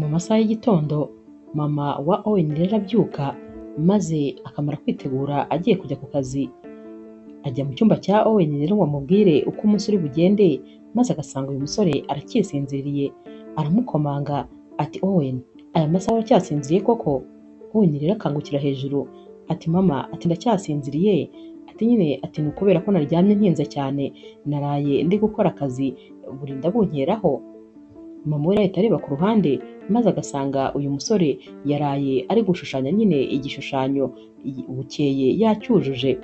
Mu masaha y'igitondo mama wa Owen rero arabyuka maze akamara kwitegura agiye kujya ku kazi. Ajya mu cyumba cya Owen rero ngo amubwire uko umunsi uri bugende, maze agasanga uyu musore aracyisinziriye. Aramukomanga ati Owen, aya masaha uracyasinziriye koko? Owen rero akangukira hejuru ati mama, ati ndacyasinziriye, ati nyine ati ni ukubera ko naryamye ntinze cyane, naraye ndi gukora akazi burinda bunkeraho. Mama we ahita areba ku ruhande maze agasanga uyu musore yaraye ari gushushanya nyine igishushanyo bukeye yacyujuje.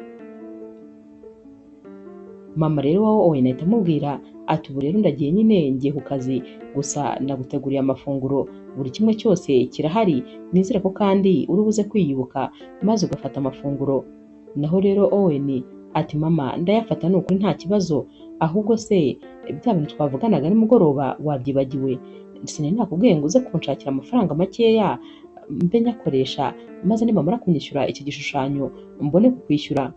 Mama rero wa Owen ahita amubwira ati ubu rero ndagiye nyine ngiye ku kazi, gusa naguteguriye amafunguro, buri kimwe cyose kirahari, nizere ko kandi uri buze kwiyubuka maze ugafata amafunguro. Naho rero Owen ati mama ndayafata ni ukuri nta kibazo, ahubwo se bya bintu twavuganaga nimugoroba wabyibagiwe? Sinari nakubwiye ngo uze kunshakira amafaranga makeya mbe nyakoresha, maze nibamara kunyishyura iki gishushanyo mbone kukwishyura.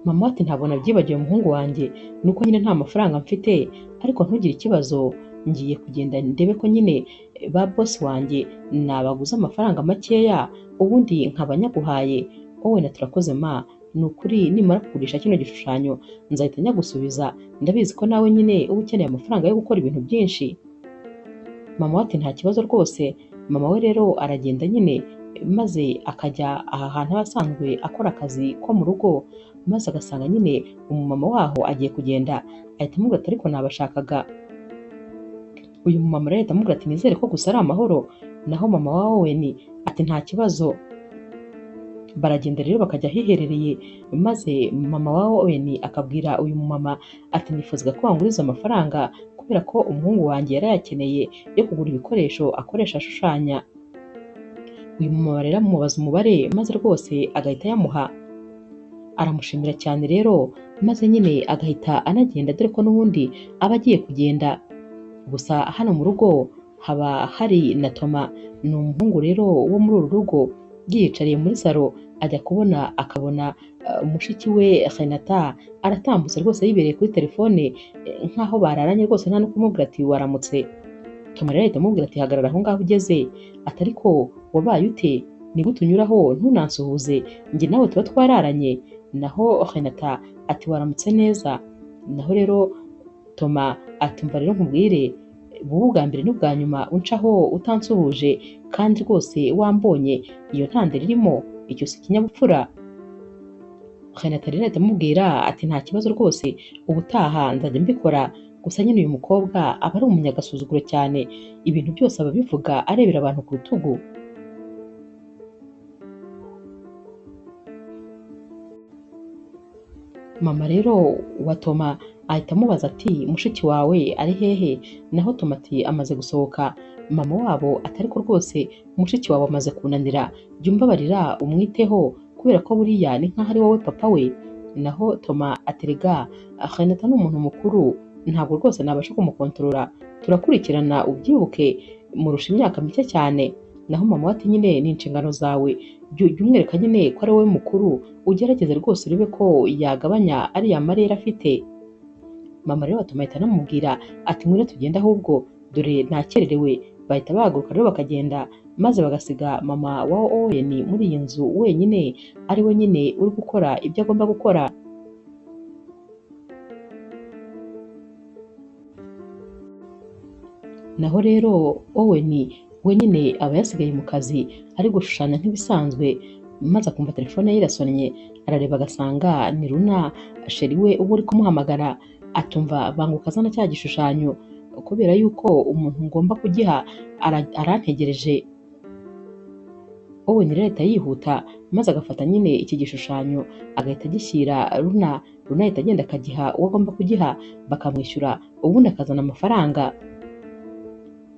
Mama ati ntabwo nabyibagiwe muhungu wanjye, nuko nyine nta mafaranga mfite, ariko ntugire ikibazo, ngiye kugenda ndebe ko nyine ba boss wanjye nabaguze amafaranga makeya ubundi nkaba nyaguhaye. Owen ati urakoze ma, ni ukuri nimara kugurisha kino gishushanyo nzahita nyagusubiza, ndabizi ko nawe nyine uba ukeneye amafaranga yo gukora ibintu byinshi. Mama we ati nta kibazo rwose. Mama we rero aragenda nyine maze akajya aha hantu aba asanzwe akora akazi ko mu rugo, maze agasanga nyine umumama waho agiye kugenda, ahita amubwira ati ariko nabashakaga. Uyu mumama rero ahita amubwira ati nizere ko gusa ari amahoro. Naho mama wa Owen ati nta kibazo. Baragenda rero bakajya ahiherereye, maze mama wa Owen akabwira uyu mumama ati nifuzaga ko wanguriza amafaranga kubera ko umuhungu wanjye yarayakeneye yo kugura ibikoresho akoresha ashushanya. Uyu mumama rero amubaza umubare maze rwose agahita ayamuha. Aramushimira cyane rero, maze nyine agahita anagenda dore ko n'ubundi aba agiye kugenda. Gusa hano mu rugo haba hari na Toma, ni umuhungu rero wo muri uru rugo, yiyicariye muri salo ajya kubona akabona mushiki we Renata aratambutse rwose yibereye kuri telefone nk'aho bararanye rwose, nta no kumubwira ati waramutse. Toma rero ahita amubwira ati hagarara aho ngaho ugeze, ati ariko wabaye ute? Ni gute unyuraho ntunansuhuze? Njye nawe tuba twararanye. Naho Renata ati waramutse neza. Naho rero Toma ati umva rero nkubwire, bubu bwa mbere n'ubwa nyuma uncaho utansuhuje kandi rwose wambonye, iyo ntandero irimo, icyo si ikinyabupfura. Renata rero ahita amubwira ati nta kibazo rwose, ubutaha nzajya mbikora. Gusa nyine uyu mukobwa aba ari umunyagasuzuguro cyane, ibintu byose aba abivuga arebera abantu ku rutugu. Mama rero wa Toma ahita amubaza ati mushiki wawe ari hehe? Naho Toma ati amaze gusohoka. Mama wabo ati ariko rwose mushiki wawe amaze kunanira, jya umbabarira umwiteho kubera ko buriya ni nkaho ari wowe papa we. Naho Toma ati rega Renata ni umuntu mukuru, ntabwo rwose nabasha kumukontorora, turakurikirana ubyibuke, murusha imyaka mike cyane. Naho mama we ati nyine ni inshingano zawe, jya umwereka nyine ko ari wowe mukuru, ugerageze rwose urebe ko yagabanya ariya marere afite. Mama rero Toma ahita anamubwira ati ngwino tugende ahubwo dore nakererewe. Bahita bahaguruka rero bakagenda, maze bagasiga mama wa Owen muri iyi nzu wenyine, ari we nyine uri gukora ibyo agomba gukora. Naho rero Owen we nyine aba yasigaye mu kazi ari gushushanya nk'ibisanzwe, maze akumva telefone ye irasonnye, arareba agasanga ni Runa sheri we uba uri kumuhamagara, atumva banguka azana cya gishushanyo kubera yuko umuntu ngomba kugiha arantegereje. Owen rero ahita yihuta maze agafata nyine iki gishushanyo agahita agishyira Runa, Runa ahita agenda akagiha uwo agomba kugiha bakamwishyura, ubundi akazana amafaranga.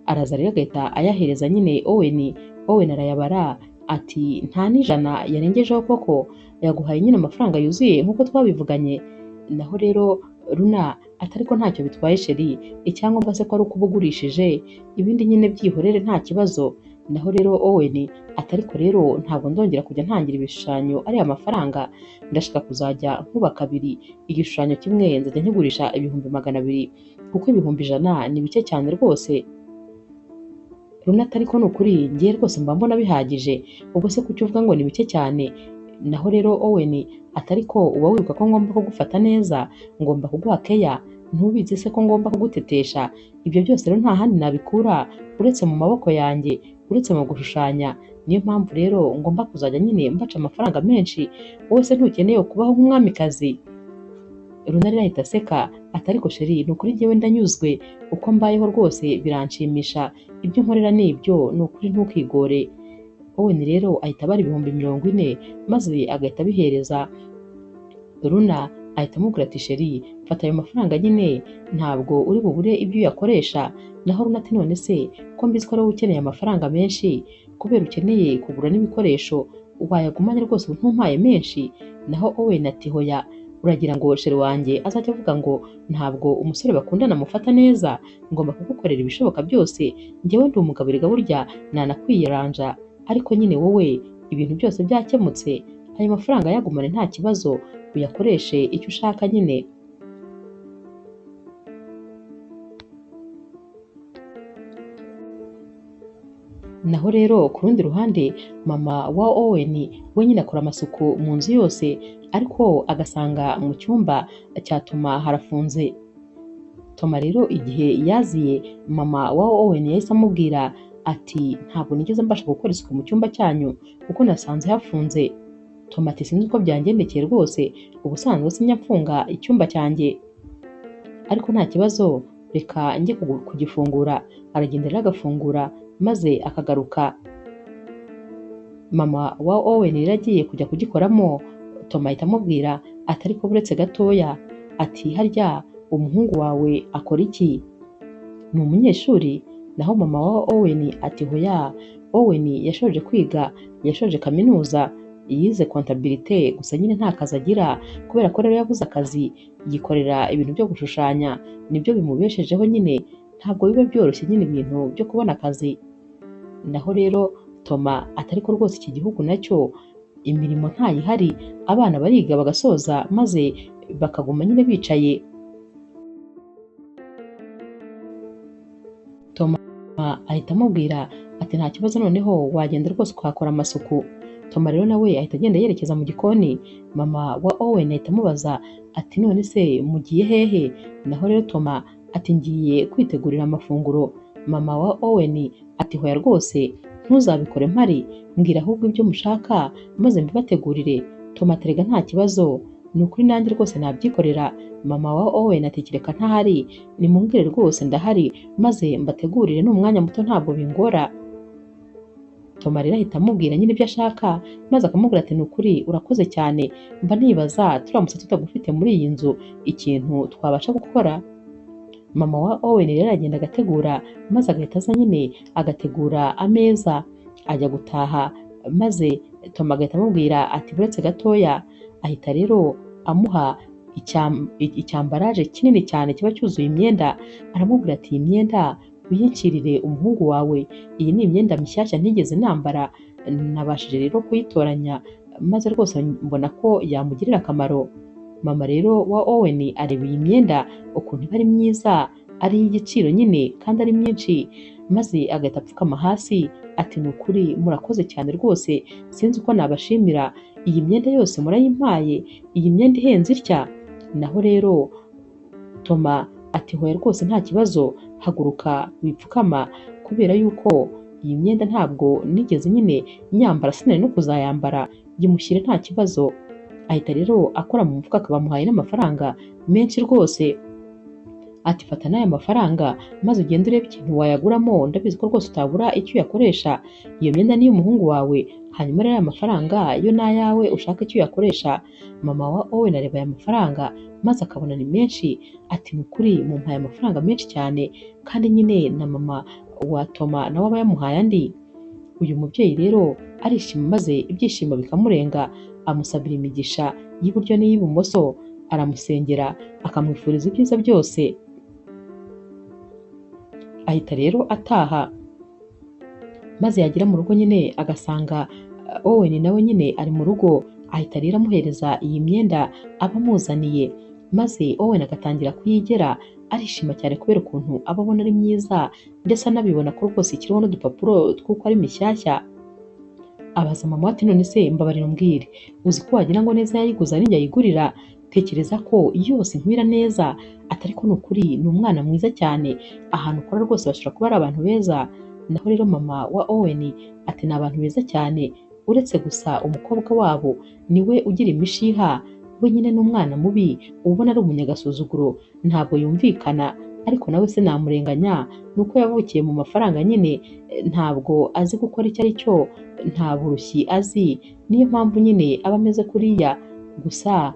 Araza rero agahita ayahereza nyine Owen, Owen arayabara ati nta n'ijana yarengejeho koko, yaguhaye nyine amafaranga yuzuye nk'uko twabivuganye. Naho rero Runa ati ariko ntacyo bitwaye sheri, icyangombwa se ko ari uko uba ugurishije, ibindi nyine byihorere nta kibazo. Naho rero Owen ati ariko rero ntabwo ndongera kujya ntangira ibishushanyo ariya mafaranga, ndashaka kuzajya nkuba kabiri, igishushanyo kimwe nzajya nkigurisha 200,000 kuko 100,000 ni bike cyane rwose. Luna ati ariko ni ukuri ngiye rwose mba mbona bihagije, ubwo se kuki uvuga ngo ni bike cyane? Naho rero Owen ati ariko uba wibuka ko ngomba kugufata neza, ngomba kuguha keya, ntubizi se ko ngomba kugutetesha? Ibyo byose rero nta handi nabikura uretse mu maboko yanjye, uretse mu gushushanya. Niyo mpamvu rero ngomba kuzajya nyine mbaca amafaranga menshi, wowe se ntukeneye kubaho nk'umwamikazi? Luna rero ahita aseka ati ariko sheri ni ukuri njyewe ndanyuzwe, uko mbayeho rwose biranshimisha, ibyo nkorera ni ibyo, ni ukuri ntukigore. Owen rero ahita abara 40,000 maze agahita abihereza Luna, ahita amubwira ati sheri fata ayo mafaranga nyine ntabwo uri bubure ibyo uyakoresha. Naho Luna ati none se ko mbizi ko ari wowe ukeneye amafaranga menshi, kubera ukeneye kugura n'ibikoresho wayagumanye rwose ubu ntumpaye menshi? Naho Owen ati hoya, uragira ngo sheri wanjye azajya avuga ngo ntabwo umusore bakundana amufata neza, ngomba kugukorera ibishoboka byose, njyewe ndi umugabo erega burya nanakwiyaranja, ariko nyine wowe ibintu byose byakemutse, ayo mafaranga yagumane nta kibazo, uyakoreshe icyo ushaka nyine. Naho rero ku rundi ruhande mama wa Owen we nyine akora amasuku mu nzu yose, ariko agasanga mu cyumba cya Toma harafunze. Toma rero igihe yaziye mama wa Owen yahise amubwira ati ntabwo nigeze mbasha gukora isuku mu cyumba cyanyu kuko nasanze hafunze. Toma ati sinzi uko byangendekeye rwose, ubusanzwe sinjya mfunga icyumba cyanjye, ariko nta kibazo reka njye kugifungura. Aragenda rero agafungura maze akagaruka. Mama wa Owen rero agiye kujya kugikoramo, Toma ahita amubwira ati ariko buretse gatoya, ati harya umuhungu wawe akora iki? Ni umunyeshuri? Naho mama wa Owen ati hoya, Owen yashoje kwiga, yashoje kaminuza, yize kontabilite, gusa nyine nta kazi agira kubera ko rero yabuze akazi, yikorera ibintu byo gushushanya, nibyo bimubeshejeho nyine, ntabwo biba byoroshye nyine ibintu byo kubona akazi. Naho rero Toma ati ariko rwose iki gihugu nacyo imirimo ntayihari, abana bariga bagasoza maze bakaguma nyine bicaye. Toma ahita amubwira ati nta kibazo noneho wagenda rwose ukahakora amasuku. Toma rero nawe ahita agenda yerekeza mu gikoni. Mama wa Owen ahita amubaza ati none se mugiye hehe? Naho rero Toma ati ngiye kwitegurira amafunguro. Mama wa Owen ati hoya rwose ntuzabikore mpari, mbwira ahubwo ibyo mushaka maze mbibategurire. Toma ati erega nta kibazo, ni ukuri nanjye rwose nabyikorera. Mama wa Owen ati kereka ntahari, nimumbwire rwose ndahari maze mbategurire, ni umwanya muto ntabwo bingora. Toma rero ahita amubwira nyine ibyo ashaka, maze akamubwira ati ni ukuri urakoze cyane, mba nibaza turamutse tutagufite muri iyi nzu ikintu twabasha gukora. Mama wa Owen rero aragenda agategura, maze agahita aza nyine agategura ameza, ajya gutaha, maze Toma agahita amubwira ati buretse gatoya. Ahita rero amuha icyambaraje kinini cyane kiba cyuzuye imyenda, aramubwira ati iyi myenda uyinshyirire umuhungu wawe, iyi ni imyenda mishyashya ntigeze nambara, nabashije rero kuyitoranya maze rwose mbona ko yamugirira akamaro. Mama rero wa Owen areba iyi myenda ukuntu iba ari myiza, ari iy'igiciro nyine kandi ari myinshi, maze agahita apfukama hasi ati ni ukuri murakoze cyane rwose, sinzi uko nabashimira, iyi myenda yose murayimpaye, iyi myenda ihenze itya. Naho rero Toma ati hoya rwose nta kibazo, haguruka wipfukama, kubera yuko iyi myenda ntabwo nigeze nyine nyambara, sinari no kuzayambara, yimushyire nta kibazo. Ahita rero akora mu mufuka akaba amuhaye n'amafaranga menshi rwose, ati fata n'aya mafaranga maze ugende urebe ikintu wayaguramo, ndabizi ko rwose utabura icyo uyakoresha, iyo myenda ni iy'umuhungu wawe, hanyuma rero aya mafaranga yo ni ayawe ushaka icyo uyakoresha. Mama wa Owen areba aya mafaranga maze akabona ni menshi, ati ni ukuri mumpaye amafaranga menshi cyane, kandi nyine na mama wa Toma nawe aba yamuhaye andi. Uyu mubyeyi rero arishima maze ibyishimo bikamurenga, amusabira imigisha y'iburyo n'iy'ibumoso, aramusengera akamwifuriza ibyiza byose. Ahita rero ataha, maze yagera mu rugo nyine agasanga Owen nawe nyine ari mu rugo, ahita rero amuhereza iyi myenda aba amuzaniye. Maze Owen agatangira kuyigera, arishima cyane kubera ukuntu aba abona ari myiza, ndetse anabibona ko rwose ikiriho n'udupapuro tw'uko ari mishyashya. Abaza mama we ati none se mbabarira umbwire, uzi ko wagira ngo neza yayiguze ari njye ayigurira? Tekereza ko yose inkwira neza, atari ko ni ukuri ni umwana mwiza cyane, ahantu ukora rwose bashobora kuba ari abantu beza. Naho rero mama wa Owen ati ni abantu beza cyane, uretse gusa umukobwa wabo niwe ugira imishiha, we nyine ni umwana mubi, uba ubona ari umunyagasuzuguro, ntabwo yumvikana, ariko nawe se namurenganya, ni uko yavukiye mu mafaranga nyine, ntabwo azi gukora icyo ari cyo, nta burushyi azi, niyo mpamvu nyine aba ameze kuriya. Gusa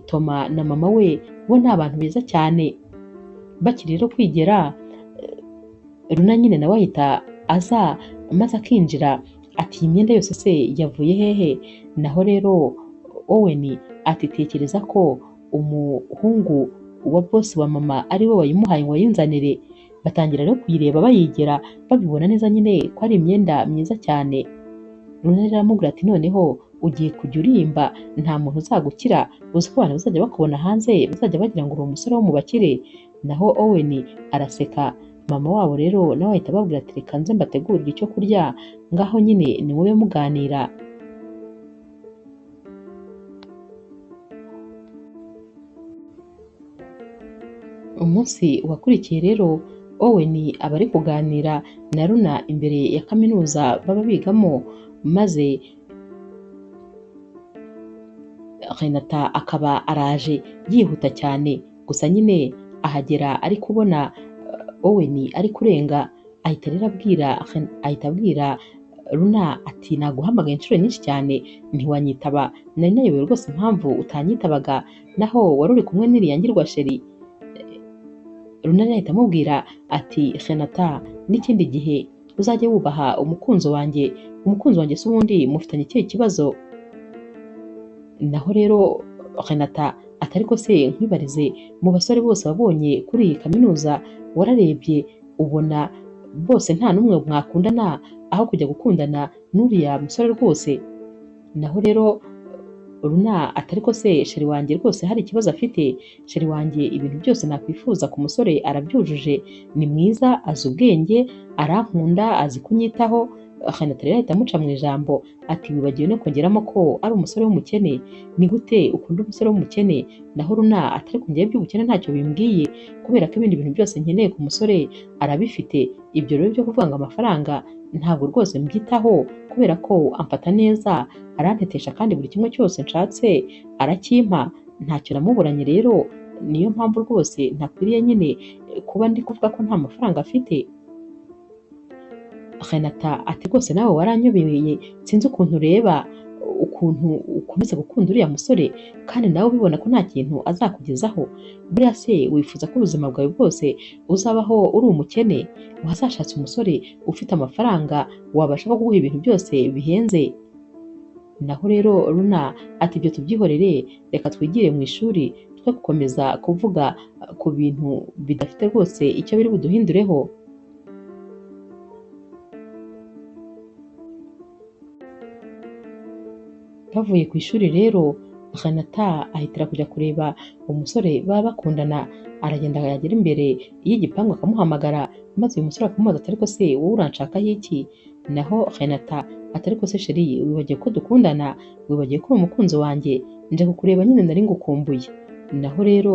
Toma na mama we bo ni abantu beza cyane. Bakiri rero kwigera, Runa nyine nawe ahita aza maze akinjira, ati iyi myenda yose se yavuye hehe? Naho rero Owen ati tekereza ko umuhungu wa boss wa mama ari we wayimuhaye ngo ayinzanire. Batangira rero kuyireba bayigera, babibona neza nyine ko ari imyenda myiza cyane. Runa rero aramubwira ati noneho ugiye kujya urimba, nta muntu uzagukira, uzi ko abantu bazajya bakubona hanze bazajya bagira ngo uri umusore wo mu bakire. Naho Owen araseka. Mama wabo rero nawe ahita ababwira ati reka nze mbategurire icyo kurya, ngaho nyine nimube muganira. Umunsi wakurikiye rero Owen aba ari kuganira na Runa imbere ya kaminuza baba bigamo, maze Renata akaba araje yihuta cyane, gusa nyine ahagera ari kubona Owen ari kurenga, ahita rero ahita abwira Runa ati naguhamagaye inshuro nyinshi cyane ntiwanyitaba, nari nayobewe rwose impamvu utanyitabaga, naho wari uri kumwe n'iriya ngirwa sheri. Runa rero ahita amubwira ati Renata, n'ikindi gihe uzajye wubaha umukunzi wanjye, umukunzi wanjye se ubundi mufitanye ikihe kibazo? Naho rero Renata ati ariko se nkwibarize, mu basore bose wabonye kuri iyi kaminuza wararebye ubona bose nta n'umwe mwakundana, aho kujya gukundana n'uriya musore rwose? Naho rero Runa ati ariko se sheri wanjye rwose hari ikibazo afite? Sheri wanjye ibintu byose nakwifuza ku musore arabyujuje, ni mwiza, azi ubwenge, arankunda, azi kunyitaho. Renata rero ahita amuca mu ijambo ati wibagiwe no kongeramo ko ari umusore w'umukene, ni gute ukunda umusore w'umukene? Naho Runa ati ariko njyewe iby'ubukene ntacyo bimbwiye, kubera ko ibindi bintu byose nkeneye ku musore arabifite, ibyo rero byo kuvuga ngo amafaranga ntabwo rwose mbyitaho, kubera ko amfata neza, arantetesha kandi buri kimwe cyose nshatse arakimpa, ntacyo namuburanye rero, niyo mpamvu rwose ntakwiriye nyine kuba ndi kuvuga ko nta mafaranga afite. Renata ati rwose nawe waranyobeye, sinzi ukuntu ureba ukuntu ukomeza gukunda uriya musore kandi nawe ubibona ko nta kintu azakugezaho. Buriya se wifuza ko ubuzima bwawe bwose uzabaho uri umukene? Wazashatse umusore ufite amafaranga wabasha kuguha ibintu byose bihenze? Naho rero Runa ati ibyo tubyihorere, reka twigire mu ishuri twe gukomeza kuvuga ku bintu bidafite rwose icyo biri buduhindureho. Bavuye ku ishuri rero Renata ahitira kujya kureba umusore baba bakundana, aragenda yagera imbere y'igipangu akamuhamagara, maze uyu musore akamubaza ati ariko se wowe uranshakaho iki? Naho Renata ati ariko se sheri wibagiwe ko dukundana, wibagiwe ko uri umukunzi wanjye, nje kukureba nyine nari ngukumbuye. Naho rero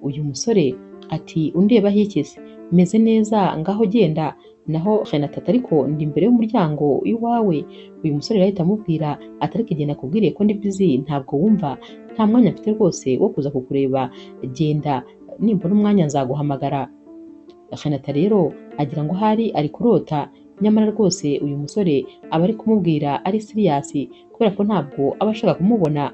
uyu musore ati undebaho iki se? Meze neza, ngaho genda. Naho Renata ati ariko ndi imbere y'umuryango iwawe. Uyu musore rero ahita amubwira ati ariko igihe nakubwiriye ko ndi busy ntabwo wumva, nta mwanya mfite rwose wo kuza kukureba, genda nimbona umwanya nzaguhamagara. Renata rero agira ngo ahari ari kurota, nyamara rwose uyu musore aba ari kumubwira ari serious, kubera ko ntabwo aba ashaka kumubona.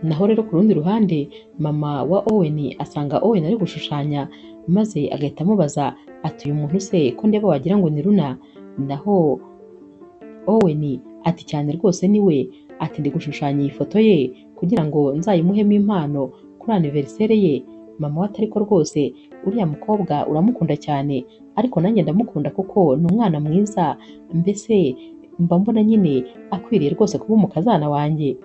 Naho rero ku rundi ruhande mama wa Owen asanga Owen ari gushushanya, maze agahita amubaza ati uyu muntu se ko ndeba wagira ngo ni Runa? Naho Owen ati cyane rwose ni we, ati ndi gushushanya iyi foto ye kugira ngo nzayimuhemo impano kuri anniversaire ye. Mama we ati ariko rwose uriya mukobwa uramukunda cyane, ariko nanjye ndamukunda kuko ni umwana mwiza, mbese Mba mbona nyine akwiriye rwose kuba umukazana wanjye.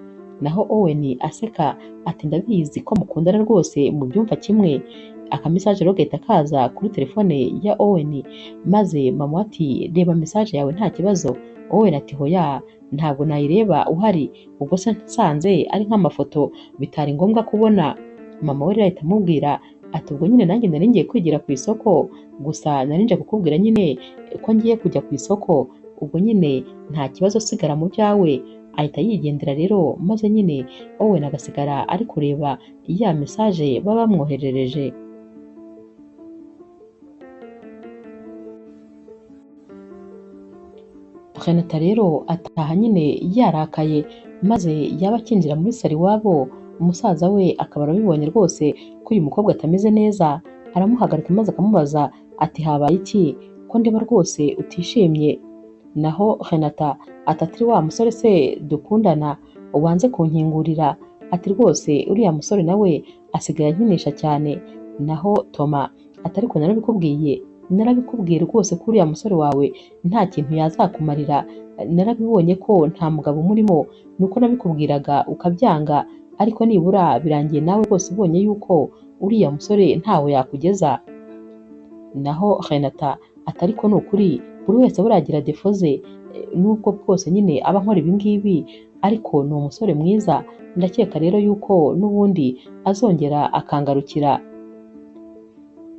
Naho Owen aseka ati ndabizi ko mukundana rwose mu byumva kimwe. Akamesaje rero gahita kaza kuri telefone ya Owen, maze mama ati reba mesaje yawe nta kibazo. Owen ati hoya ntabwo nayireba uhari, ubwo se nsanze ari nk'amafoto bitari ngombwa kubona. Mama we rero ahita amubwira ati ubwo nyine nanjye nari ngiye kwigira ku isoko, gusa nari nje kukubwira nyine ko ngiye kujya ku isoko, ubwo nyine nta kibazo sigara mu byawe. Ahita yigendera rero, maze nyine Owen agasigara ari kureba ya mesaje baba bamwoherereje. Renata rero ataha nyine yarakaye, maze yaba akinjira muri salo iwabo, umusaza we akaba arabibonye rwose ko uyu mukobwa atameze neza, aramuhagarika maze akamubaza ati habaye iki ko ndeba rwose utishimye? Naho Renata ati atari wa musore se dukundana wanze kunkingurira, ati rwose uriya musore nawe asigaye ankinisha cyane. Naho Toma ati ariko narabikubwiye, narabikubwiye rwose ko uriya musore wawe nta kintu yazakumarira, narabibonye ko nta mugabo umurimo, nuko nabikubwiraga ukabyanga, ariko nibura birangiye nawe rwose ubonye yuko uriya musore ntawe yakugeza. Naho Renata ati ariko ni ukuri buri wese buriya agira defo ze, nubwo bwose nyine aba nkora ibi ngibi, ariko ni umusore mwiza, ndakeka rero yuko n'ubundi azongera akangarukira.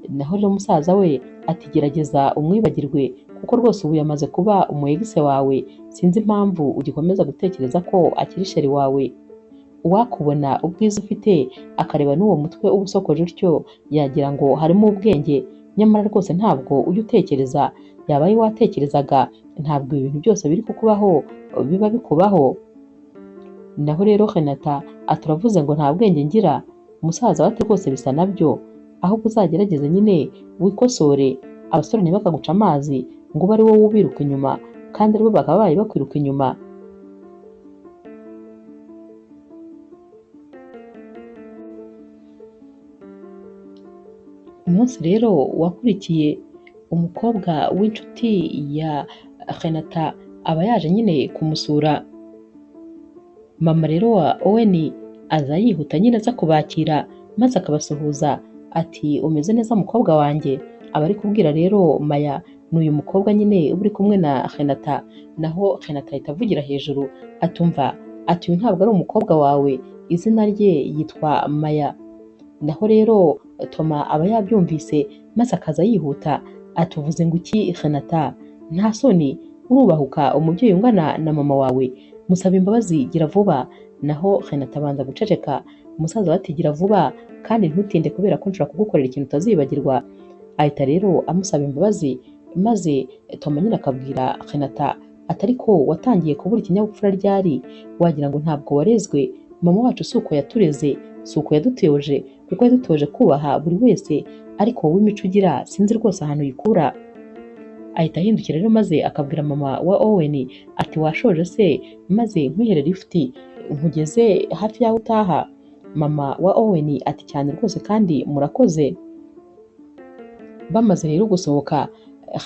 Naho rero musaza we ati gerageza umwibagirwe kuko rwose ubu yamaze kuba umu ex wawe, sinzi impamvu ugikomeza gutekereza ko akiri sheri wawe. Uwakubona ubwiza ufite akareba n'uwo mutwe uba usokoje utyo yagira ngo harimo ubwenge, nyamara rwose ntabwo ujya utekereza, yaba ari watekerezaga ntabwo ibintu byose biri kukubaho biba bikubaho. Naho rero Renata ati uravuze ngo nta bwenge ngira, umusaza we ati rwose bisa nabyo, ahubwo uzagerageze nyine wikosore, abasore ntibakaguca amazi ngo ube ari wowe ubiruka inyuma kandi aribo bakabaye bakwiruka inyuma. Umunsi rero wakurikiye umukobwa w'inshuti ya Renata aba yaje nyine kumusura. Mama rero wa Owen aza yihuta nyine aza kubakira maze akabasuhuza ati umeze neza mukobwa wanjye? Aba ari kubwira rero Maya ni uyu mukobwa nyine uba uri kumwe na Renata. Naho Renata ahita avugira hejuru atumva ati uyu ntabwo ari umukobwa wawe, izina rye yitwa Maya. Naho rero Toma aba yabyumvise maze akaza yihuta atuvuze ngo iki Renata, nta soni urubahuka umubyeyi ungana na mama wawe, musaba imbabazi gira vuba. Naho Renata abanza guceceka, umusaza we ati gira vuba kandi ntutinde kubera ko nshobora kugukorera ikintu utazibagirwa. Ahita rero amusaba imbabazi maze Toma nyine akabwira Renata ati ariko watangiye kubura ikinyabupfura ryari, wagira ngo ntabwo warezwe, mama wacu si uko yatureze, si uko yadutoje, kuko yadutoje kubaha buri wese, ariko wowe imico ugira sinzi rwose ahantu uyikura. Ahita ahindukira rero maze akabwira mama wa Owen ati washoje se maze nkwihere lifuti nkugeze hafi y'aho utaha. Mama wa Owen ati cyane rwose kandi murakoze. Bamaze rero gusohoka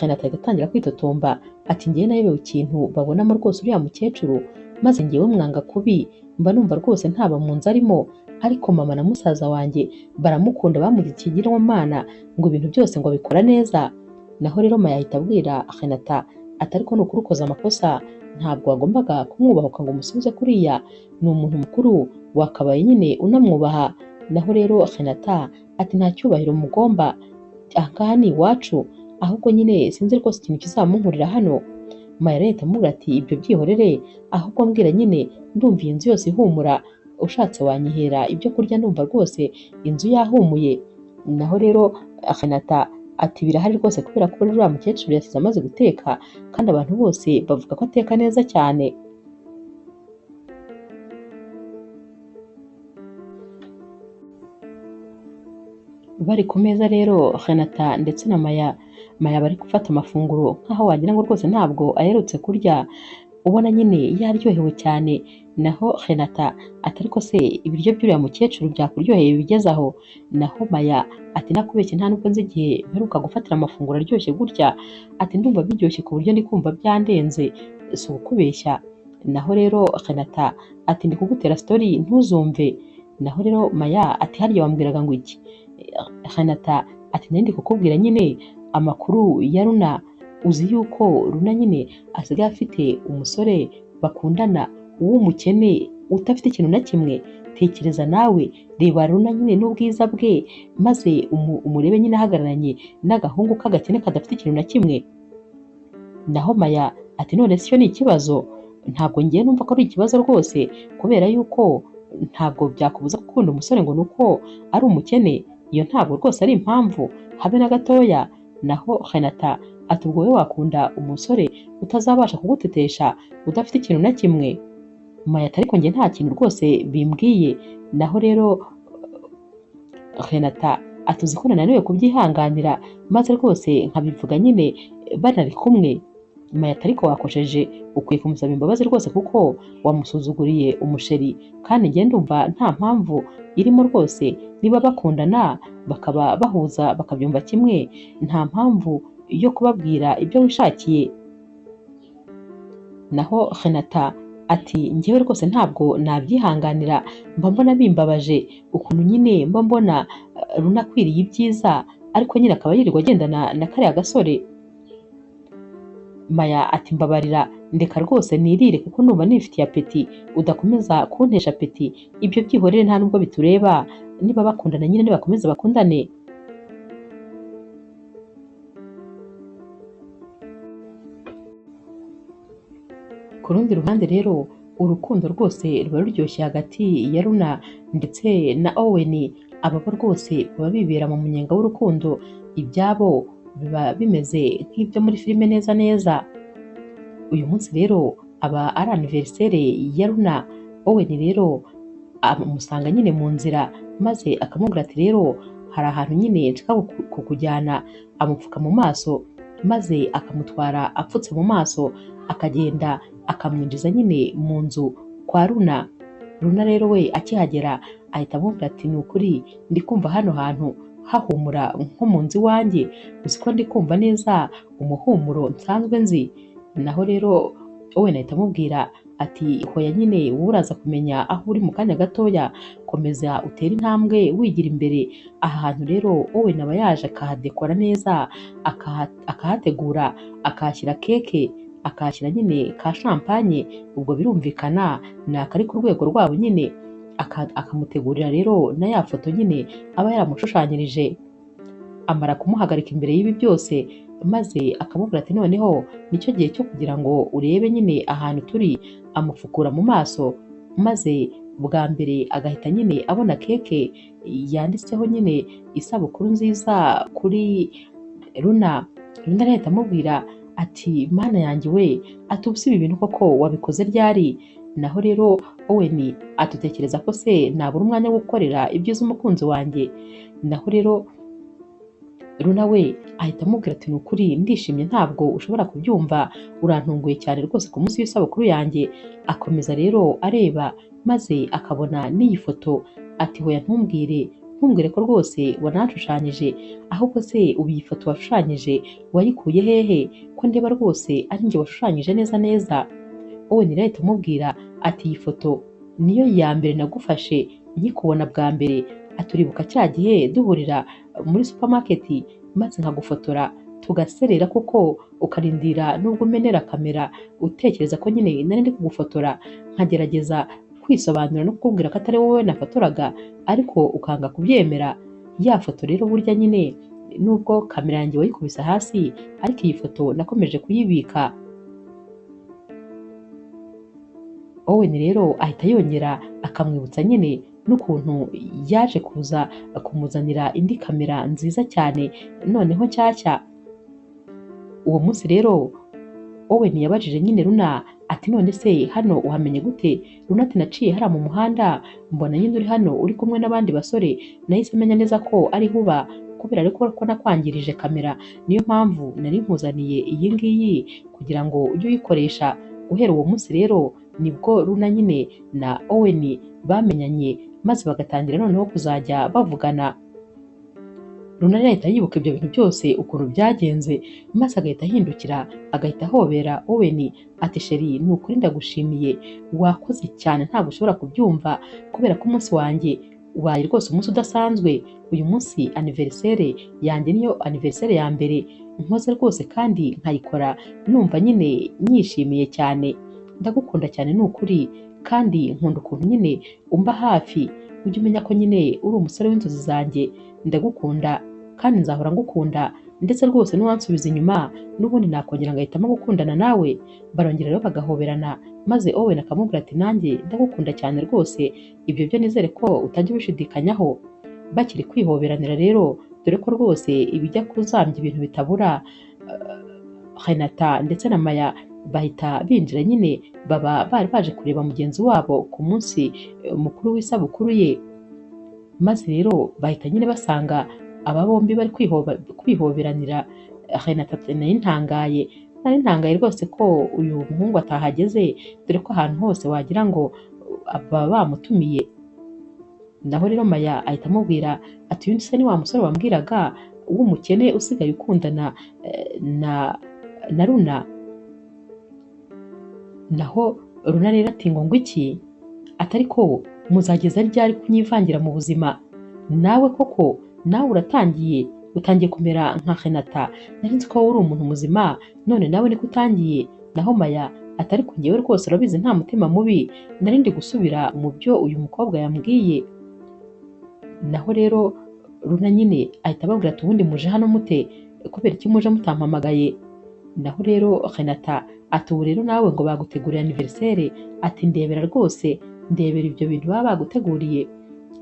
Renata ahita atangira kwitotomba ati ngewe nayobewe ikintu babonamo rwose uriya mukecuru, maze ngewe mwanga kubi, mba numva rwose ntaba mu nzu arimo, ariko mama na musaza wanjye baramukunda bamugize ikigirwamana ngo ibintu byose ngo abikora neza. Naho rero Maya ahita abwira Renata ati ariko ni ukuri ukoze amakosa, ntabwo wagombaga kumwubahuka ngo umusubize kuriya, ni umuntu mukuru wakabaye nyine unamwubaha. Naho rero Renata ati nta cyubahiro mugomba, aha ngaha ni iwacu, ahubwo nyine sinzi rwose ikintu kizamunkurira hano. Maya rero ahita amubwira ati ibyo byihorere, ahubwo mbwira nyine ndumva iyi nzu yose ihumura, ushatse wanyihera ibyo kurya ndumva rwose inzu yahumuye. Naho rero Renata ati birahari rwose kubera ko uriya mukecuru yasize amaze guteka kandi abantu bose bavuga ko ateka neza cyane. Bari ku meza rero Renata ndetse na Maya, Maya bari gufata amafunguro nkaho wagira ngo rwose ntabwo aherutse kurya, ubona nyine yaryohewe cyane. Naho Renata ati ariko se ibiryo by'uriya mukecuru byakuryoheye bigeze aho? Naho Maya ati nakubeshye nta nubwo nzi igihe mperuka gufatira amafunguro aryoshye gutya, ati ndumva biryoshye ku buryo ndi kumva byandenze, si ukubeshya. Naho rero Renata ati ndi kugutera story ntuzumve. Naho rero Maya ati harya wambwiraga ngo iki? Renata ati nari ndi kukubwira nyine amakuru ya Runa, uzi yuko Runa nyine asigaye afite umusore bakundana w'umukene udafite ikintu na kimwe. Tekereza nawe, reba Runa nyine n'ubwiza bwe, maze umurebe nyine ahagararanye n'agahungu k'agakene kadafite ikintu na kimwe. Naho Maya ati none se icyo ni ikibazo? Ntabwo ngiye numva ko ari ikibazo rwose, kubera yuko ntabwo byakubuza gukunda umusore ngo ni uko ari umukene, iyo ntabwo rwose ari impamvu habe na gatoya. Naho Renata ati ubwo wowe wakunda umusore utazabasha kugutetesha, udafite ikintu na kimwe? Maya ati ariko njye nta kintu rwose bimbwiye. Naho rero Renata ati uzi ko nananiwe kubyihanganira, maze rwose nkabivuga nyine banari kumwe. Maya ati ariko wakosheje, ukwiye kumusaba imbabazi rwose kuko wamusuzuguriye umusheri, kandi njye ndumva nta mpamvu irimo rwose, niba bakundana bakaba bahuza bakabyumva kimwe, nta mpamvu yo kubabwira ibyo wishakiye. Naho Renata ati njyewe rwose ntabwo nabyihanganira, mba mbona bimbabaje ukuntu nyine mba mbona Runa akwiriye ibyiza, ariko nyine akaba yirirwa agendana na kariya gasore. Maya ati mbabarira, ndeka rwose nirire kuko ndumva nifitiye apeti, udakomeza kuntesha apeti, ibyo byihorere nta nubwo bitureba, niba bakundana nyine nibakomeza bakundane. Ku rundi ruhande rero urukundo rwose ruba ruryoshye hagati ya Runa ndetse na Owen, aba bo rwose baba bibera mu munyenga w'urukundo, ibyabo biba bimeze nk'ibyo muri filime neza neza. Uyu munsi rero aba ari anniversaire ya Runa, Owen rero amusanga nyine mu nzira maze akamubwira ati rero hari ahantu nyine nshaka kukujyana, amupfuka mu maso maze akamutwara apfutse mu maso, akagenda akamwinjiza nyine mu nzu kwa Runa. Runa rero we akihagera ahita amubwira ati ni ukuri ndi kumva hano hantu hahumura nko mu nzu iwanjye, uzi ko ndi kumva neza umuhumuro nsanzwe nzi. Naho rero Owen ahita amubwira ati hoya nyine wowe uraza kumenya aho uri mu kanya gatoya, komeza utere intambwe wigira imbere. Aha hantu rero Owen aba yaje akahadekora neza, akahategura, akahashyira keke, akahashyira nyine ka champagne, ubwo birumvikana ni akari ku rwego rwabo nyine, akamutegurira rero na ya foto nyine aba yaramushushanyirije. Amara kumuhagarika imbere y'ibi byose maze akamubwira ati noneho nicyo gihe cyo kugira ngo urebe nyine ahantu turi, amupfukura mu maso maze bwa mbere agahita nyine abona keke yanditseho nyine isabukuru nziza kuri Runa. Runa rero ahita amubwira ati mana yanjye we, ati ubu si ibi bintu koko wabikoze ryari? Naho rero Owen atutekereza ko se nabura umwanya wo gukorera ibyiza umukunzi wanjye. Naho rero Runa we ahita amubwira ati ni ukuri ndishimye ntabwo ushobora kubyumva, urantunguye cyane rwose ku munsi w'isabukuru yanjye. Akomeza rero areba maze akabona n'iyi foto, ati hoya ntumbwire, ntumbwire ko rwose wananshushanyije, ahubwo se ubu iyi foto washushanyije wayikuye hehe ko ndeba rwose ari njye washushanyije neza neza. Owen rero ahita amubwira ati iyi foto niyo ya mbere nagufashe nkikubona bwa mbere, aturibuka cya gihe duhurira muri supermarket maze nkagufotora tugaserera kuko ukarindira nubwo umenera kamera utekereza ko nyine nari ndi kugufotora, nkagerageza kwisobanura no kukubwira ko atari wowe nafotoraga ariko ukanga kubyemera. Ya foto rero burya nyine nubwo kamera yanjye wayikubise hasi, ariko iyi foto nakomeje kuyibika. Owen rero ahita yongera akamwibutsa nyine n'ukuntu yaje kuza kumuzanira indi kamera nziza cyane noneho nshyashya. Uwo munsi rero Owen yabajije nyine Runa ati none se hano uhamenye gute? Runa ati naciye hariya mu muhanda mbona nyine uri hano uri kumwe n'abandi basore, nahise menya neza ko ari uba kubera ariko ko nakwangirije kamera, niyo mpamvu nari nkuzaniye iyi ngiyi kugira ngo ujye uyikoresha. Guhera uwo munsi rero nibwo Runa nyine na Owen bamenyanye maze bagatangira noneho kuzajya bavugana. Runa rero ahita yibuka ibyo bintu byose ukuntu byagenze, maze agahita ahindukira agahita ahobera Owen ati chéri ni ukuri ndagushimiye, wakoze cyane ntabwo ushobora kubyumva kubera ko umunsi wanjye ubaye rwose umunsi udasanzwe. Uyu munsi anniversaire yanjye niyo anniversaire ya mbere nkoze rwose kandi nkayikora numva nyine nyishimiye cyane. Ndagukunda cyane ni ukuri, kandi nkunda ukuntu nyine umba hafi, ujye umenya ko nyine uri umusore w'inzozi zanjye, ndagukunda kandi nzahora ngukunda, ndetse rwose n'uwansubiza inyuma n'ubundi nakongera ngahitamo gukundana nawe. Barongera rero bagahoberana, maze Owen akamubwira ati nanjye ndagukunda cyane rwose, ibyo byo nizere ko utajya ubishidikanyaho. Bakiri kwihoberanira rero, dore ko rwose ibijya kuzambya ibintu bitabura, Renata ndetse na Maya bahita binjira nyine, baba bari baje kureba mugenzi wabo ku munsi mukuru w'isabukuru ye. Maze rero bahita nyine basanga aba bombi bari kwihoberanira. Renata ati nari ntangaye rwose ko uyu muhungu atahageze, dore ko ahantu hose wagira ngo baba bamutumiye. Naho rero Maya ahita amubwira ati uyu se ni wa musore wambwiraga w'umukene usigaye ukundana na Runa. Naho Runa rero ati ngo iki, atari ko muzageza ryari kunyivangira mu buzima? Nawe koko nawe uratangiye, utangiye kumera nka Renata, nari nzi ko wowe uri umuntu muzima none nawe niko utangiye. Naho Maya atari ko njyewe rwose urabizi nta mutima mubi, nari ndi gusubira mu byo uyu mukobwa yambwiye. Naho rero Runa nyine ahita ababwira ati ubundi muje hano mute, kubera iki muje mutampamagaye? Naho rero Renata ati ubu rero nawe ngo baguteguriye anniversaire, ati ndebera rwose, ndebera ibyo bintu baba baguteguriye.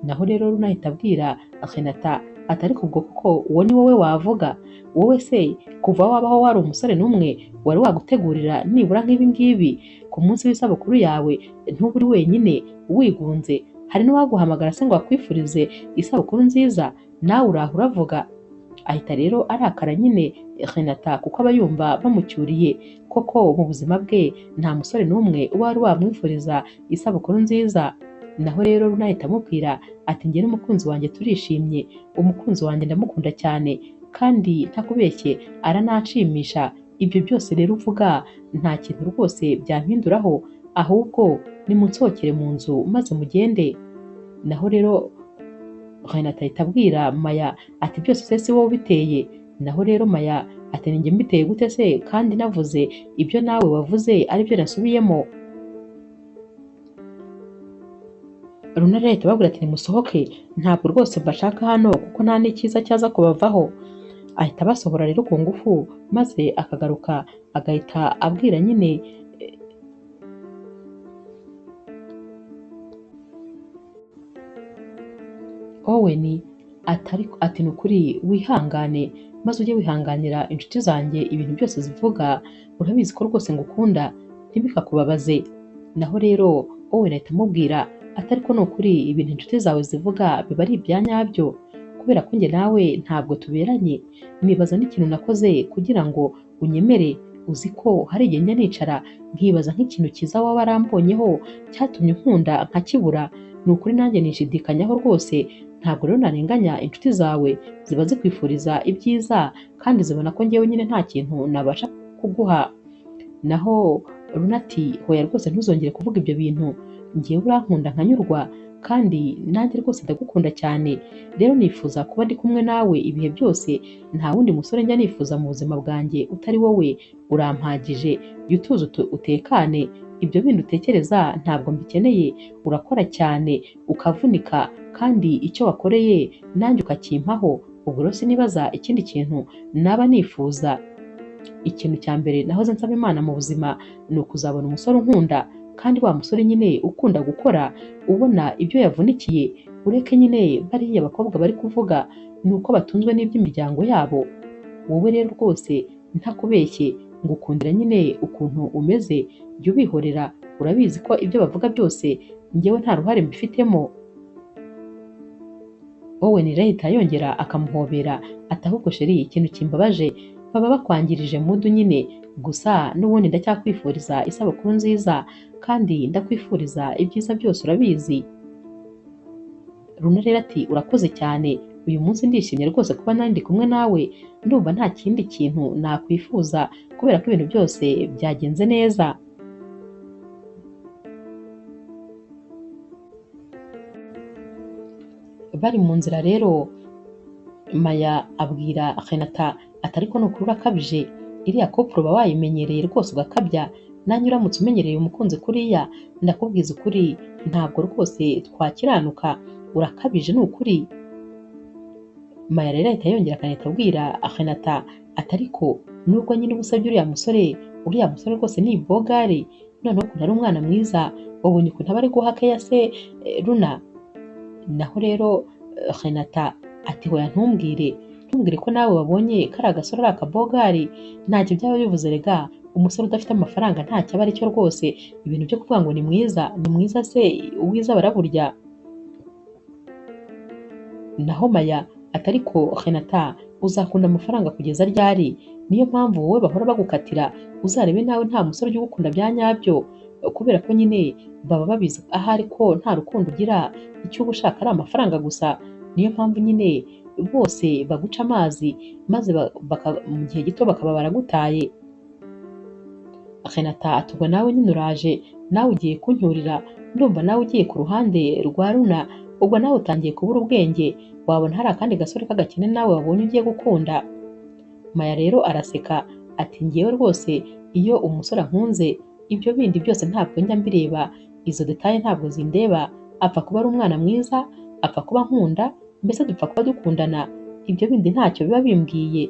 Naho rero Runa ahita abwira Renata ati ariko ubwo koko uwo ni wowe wavuga? Wowe se kuva wabaho wari umusore n'umwe wari wagutegurira nibura nk'ibi ngibi ku munsi w'isabukuru yawe? Ntuba uri wenyine wigunze, hari n'uwaguhamagara se ngo akwifurize isabukuru nziza, nawe uraho uravuga. Ahita rero arakara nyine Renata kuko aba yumva bamucyuriye koko mu buzima bwe nta musore n'umwe uba wari wamwifuriza isabukuru nziza. Naho rero Runa ahita amubwira ati njye n'umukunzi wanjye turishimye, umukunzi wanjye ndamukunda cyane kandi ntakubeshye arananshimisha, ibyo byose rero uvuga nta kintu rwose byampinduraho, ahubwo nimunsohokere mu nzu maze mugende. Naho rero Renata ahita abwira Maya ati byose se si wowe ubiteye? Naho rero Maya ati ninjye mbiteye gute se kandi navuze ibyo nawe wavuze aribyo nasubiyemo? Runa rero ahita ababwira ati nimusohoke, ntabwo rwose mbashaka hano kuko nta n'icyiza cyaza kubavaho. Ahita abasohora rero ku ngufu, maze akagaruka agahita abwira nyine Owen ati ni ukuri wihangane, maze ujye wihanganira inshuti zanjye ibintu byose zivuga, urabizi ko rwose ngukunda ntibikakubabaze. Naho rero Owen ahita amubwira ati ariko ni ukuri ibintu inshuti zawe zivuga biba ari ibya nyabyo, kubera ko njye nawe ntabwo tuberanye, nibaza n'ikintu nakoze kugira ngo unyemere. Uzi ko hari igihe njya nicara nkibaza nk'ikintu cyiza waba warambonyeho cyatumye unkunda nkakibura, ni ukuri nanjye nishidikanyaho rwose. Ntabwo rero narenganya inshuti zawe, ziba zikwifuriza ibyiza kandi zibona ko njyewe nyine nta kintu nabasha kuguha. Naho Runa ati hoya rwose ntuzongere kuvuga ibyo bintu, njyewe urankunda nkanyurwa kandi nanjye rwose ndagukunda cyane, rero nifuza kuba ndi kumwe nawe ibihe byose, nta wundi musore njya nifuza mu buzima bwanjye utari wowe, urampagije, jya utuza utekane, ibyo bindi utekereza ntabwo mbikeneye, urakora cyane ukavunika kandi icyo wakoreye nanjye ukakimpaho, ubwo rero sinibaza ikindi kintu naba nifuza. Ikintu cya mbere nahoze nsaba Imana mu buzima ni ukuzabona umusore unkunda, kandi wa musore nyine ukunda gukora, ubona ibyo yavunikiye, ureke nyine bariya bakobwa bari kuvuga ni uko batunzwe n'iby'imiryango yabo. Wowe rero rwose ntakubeshye ngukundira nyine ukuntu umeze, jya ubihorera, urabizi ko ibyo bavuga byose njyewe nta ruhare mbifitemo. Owen rero ahita yongera akamuhobera ati ahubwo chéri ikintu kimbabaje baba bakwangirije mudu nyine, gusa n'ubundi ndacyakwifuriza isabukuru nziza kandi ndakwifuriza ibyiza byose urabizi. Runa rero ati urakoze cyane, Uyu munsi ndishimye rwose kuba nari ndi kumwe nawe, ndumva nta kindi kintu nakwifuza kubera ko ibintu byose byagenze neza. Bari mu nzira rero Maya abwira Renata ati ariko nukuri urakabije, iriya couple uba wayimenyereye rwose ugakabya, nanjye uramutse umenyereye umukunzi kuriya ndakubwiza ukuri ntabwo rwose twakiranuka, urakabije ni ukuri. Maya rero ahita yongera akanahita abwira Renata ati ariko nubwo nyine uba usabye uriya musore rwose ni ibogari, noneho ukuntu ari umwana mwiza, wabonye ukuntu aba ari guha keya se Runa. Naho rero Renata ati hoya ntumbwire, ntumbwire ko nawe wabonye kari agasore ari akabogari, ntacyo byaba bivuze rega, umusore udafite amafaranga ntacyo aba aricyo rwose, ibintu byo kuvuga ngo ni mwiza, ni mwiza se ubwiza baraburya. Naho Maya ati ariko Renata uzakunda amafaranga kugeza ryari? Niyo mpamvu wowe bahora bagukatira, uzarebe nawe nta musore ujya ugukunda bya nyabyo, kubera ko nyine baba babizi ahari ko nta rukundo ugira, icyo uba ushaka ari amafaranga gusa, niyo mpamvu nyine bose baguca amazi maze mu gihe gito bakaba baragutaye. Renata ati ubwo nawe nyine uraje, nawe ugiye kuncyurira, ndumva nawe ugiye ku ruhande rwa Runa, ubwo nawe utangiye kubura ubwenge, wabona hari akandi gasore k'agakene nawe wabonye ugiye gukunda. Maya rero araseka ati njyewe rwose iyo umusore ankunze ibyo bindi byose ntabwo njya mbireba, izo detaye ntabwo zindeba, apfa kuba ari umwana mwiza, apfa kuba ankunda, mbese dupfa kuba dukundana, ibyo bindi ntacyo biba bimbwiye.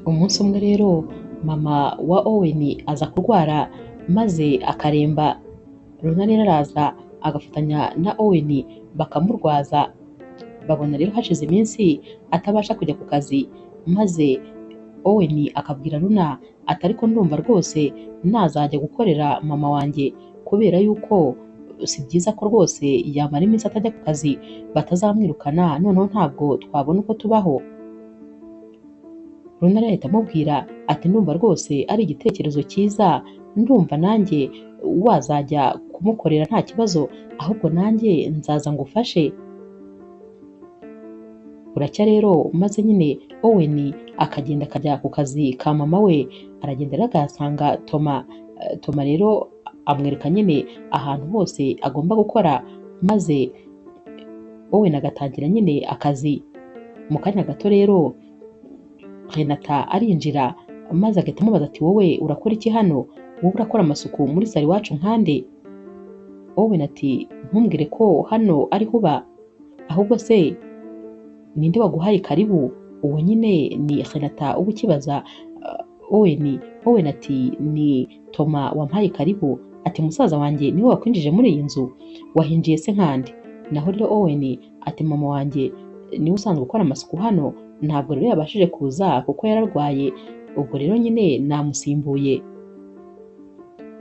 Umunsi umwe rero mama wa Owen aza kurwara maze akaremba, Runa rero araza agafatanya na Owen bakamurwaza, babona rero hashize iminsi atabasha kujya ku kazi, maze Owen akabwira Runa ati ariko ndumva rwose nazajya gukorera mama wanjye kubera yuko si byiza ko rwose yamara iminsi atajya ku kazi batazamwirukana, noneho ntabwo twabona uko tubaho. Runa rero ahita amubwira ati ndumva rwose ari igitekerezo cyiza, ndumva nanjye wazajya kumukorera nta kibazo, ahubwo nanjye nzaza ngufashe. Buracya rero maze nyine Owen akagenda akajya ku kazi ka mama we, aragenda rero akahasanga Toma. Toma rero amwereka nyine ahantu hose agomba gukora, maze Owen agatangira nyine akazi. Mu kanya gato rero Renata arinjira maze agahita amubaza ati wowe urakora iki hano? Wowe urakora amasuku muri salo iwacu nkande? Owen ati ntumbwire ko hano ariho uba, ahubwo se ninde waguhaye karibu? Uwo nyine ni Renata uba ukibaza Owen. Owen ati ni Toma wampaye karibu, ati musaza wanjye niwe wakwinjije muri iyi nzu, wahinjiye se nkande? Naho rero Owen ati mama wanjye niwe usanzwe ukora amasuku hano, ntabwo rero yabashije kuza kuko yararwaye, ubwo rero nyine namusimbuye.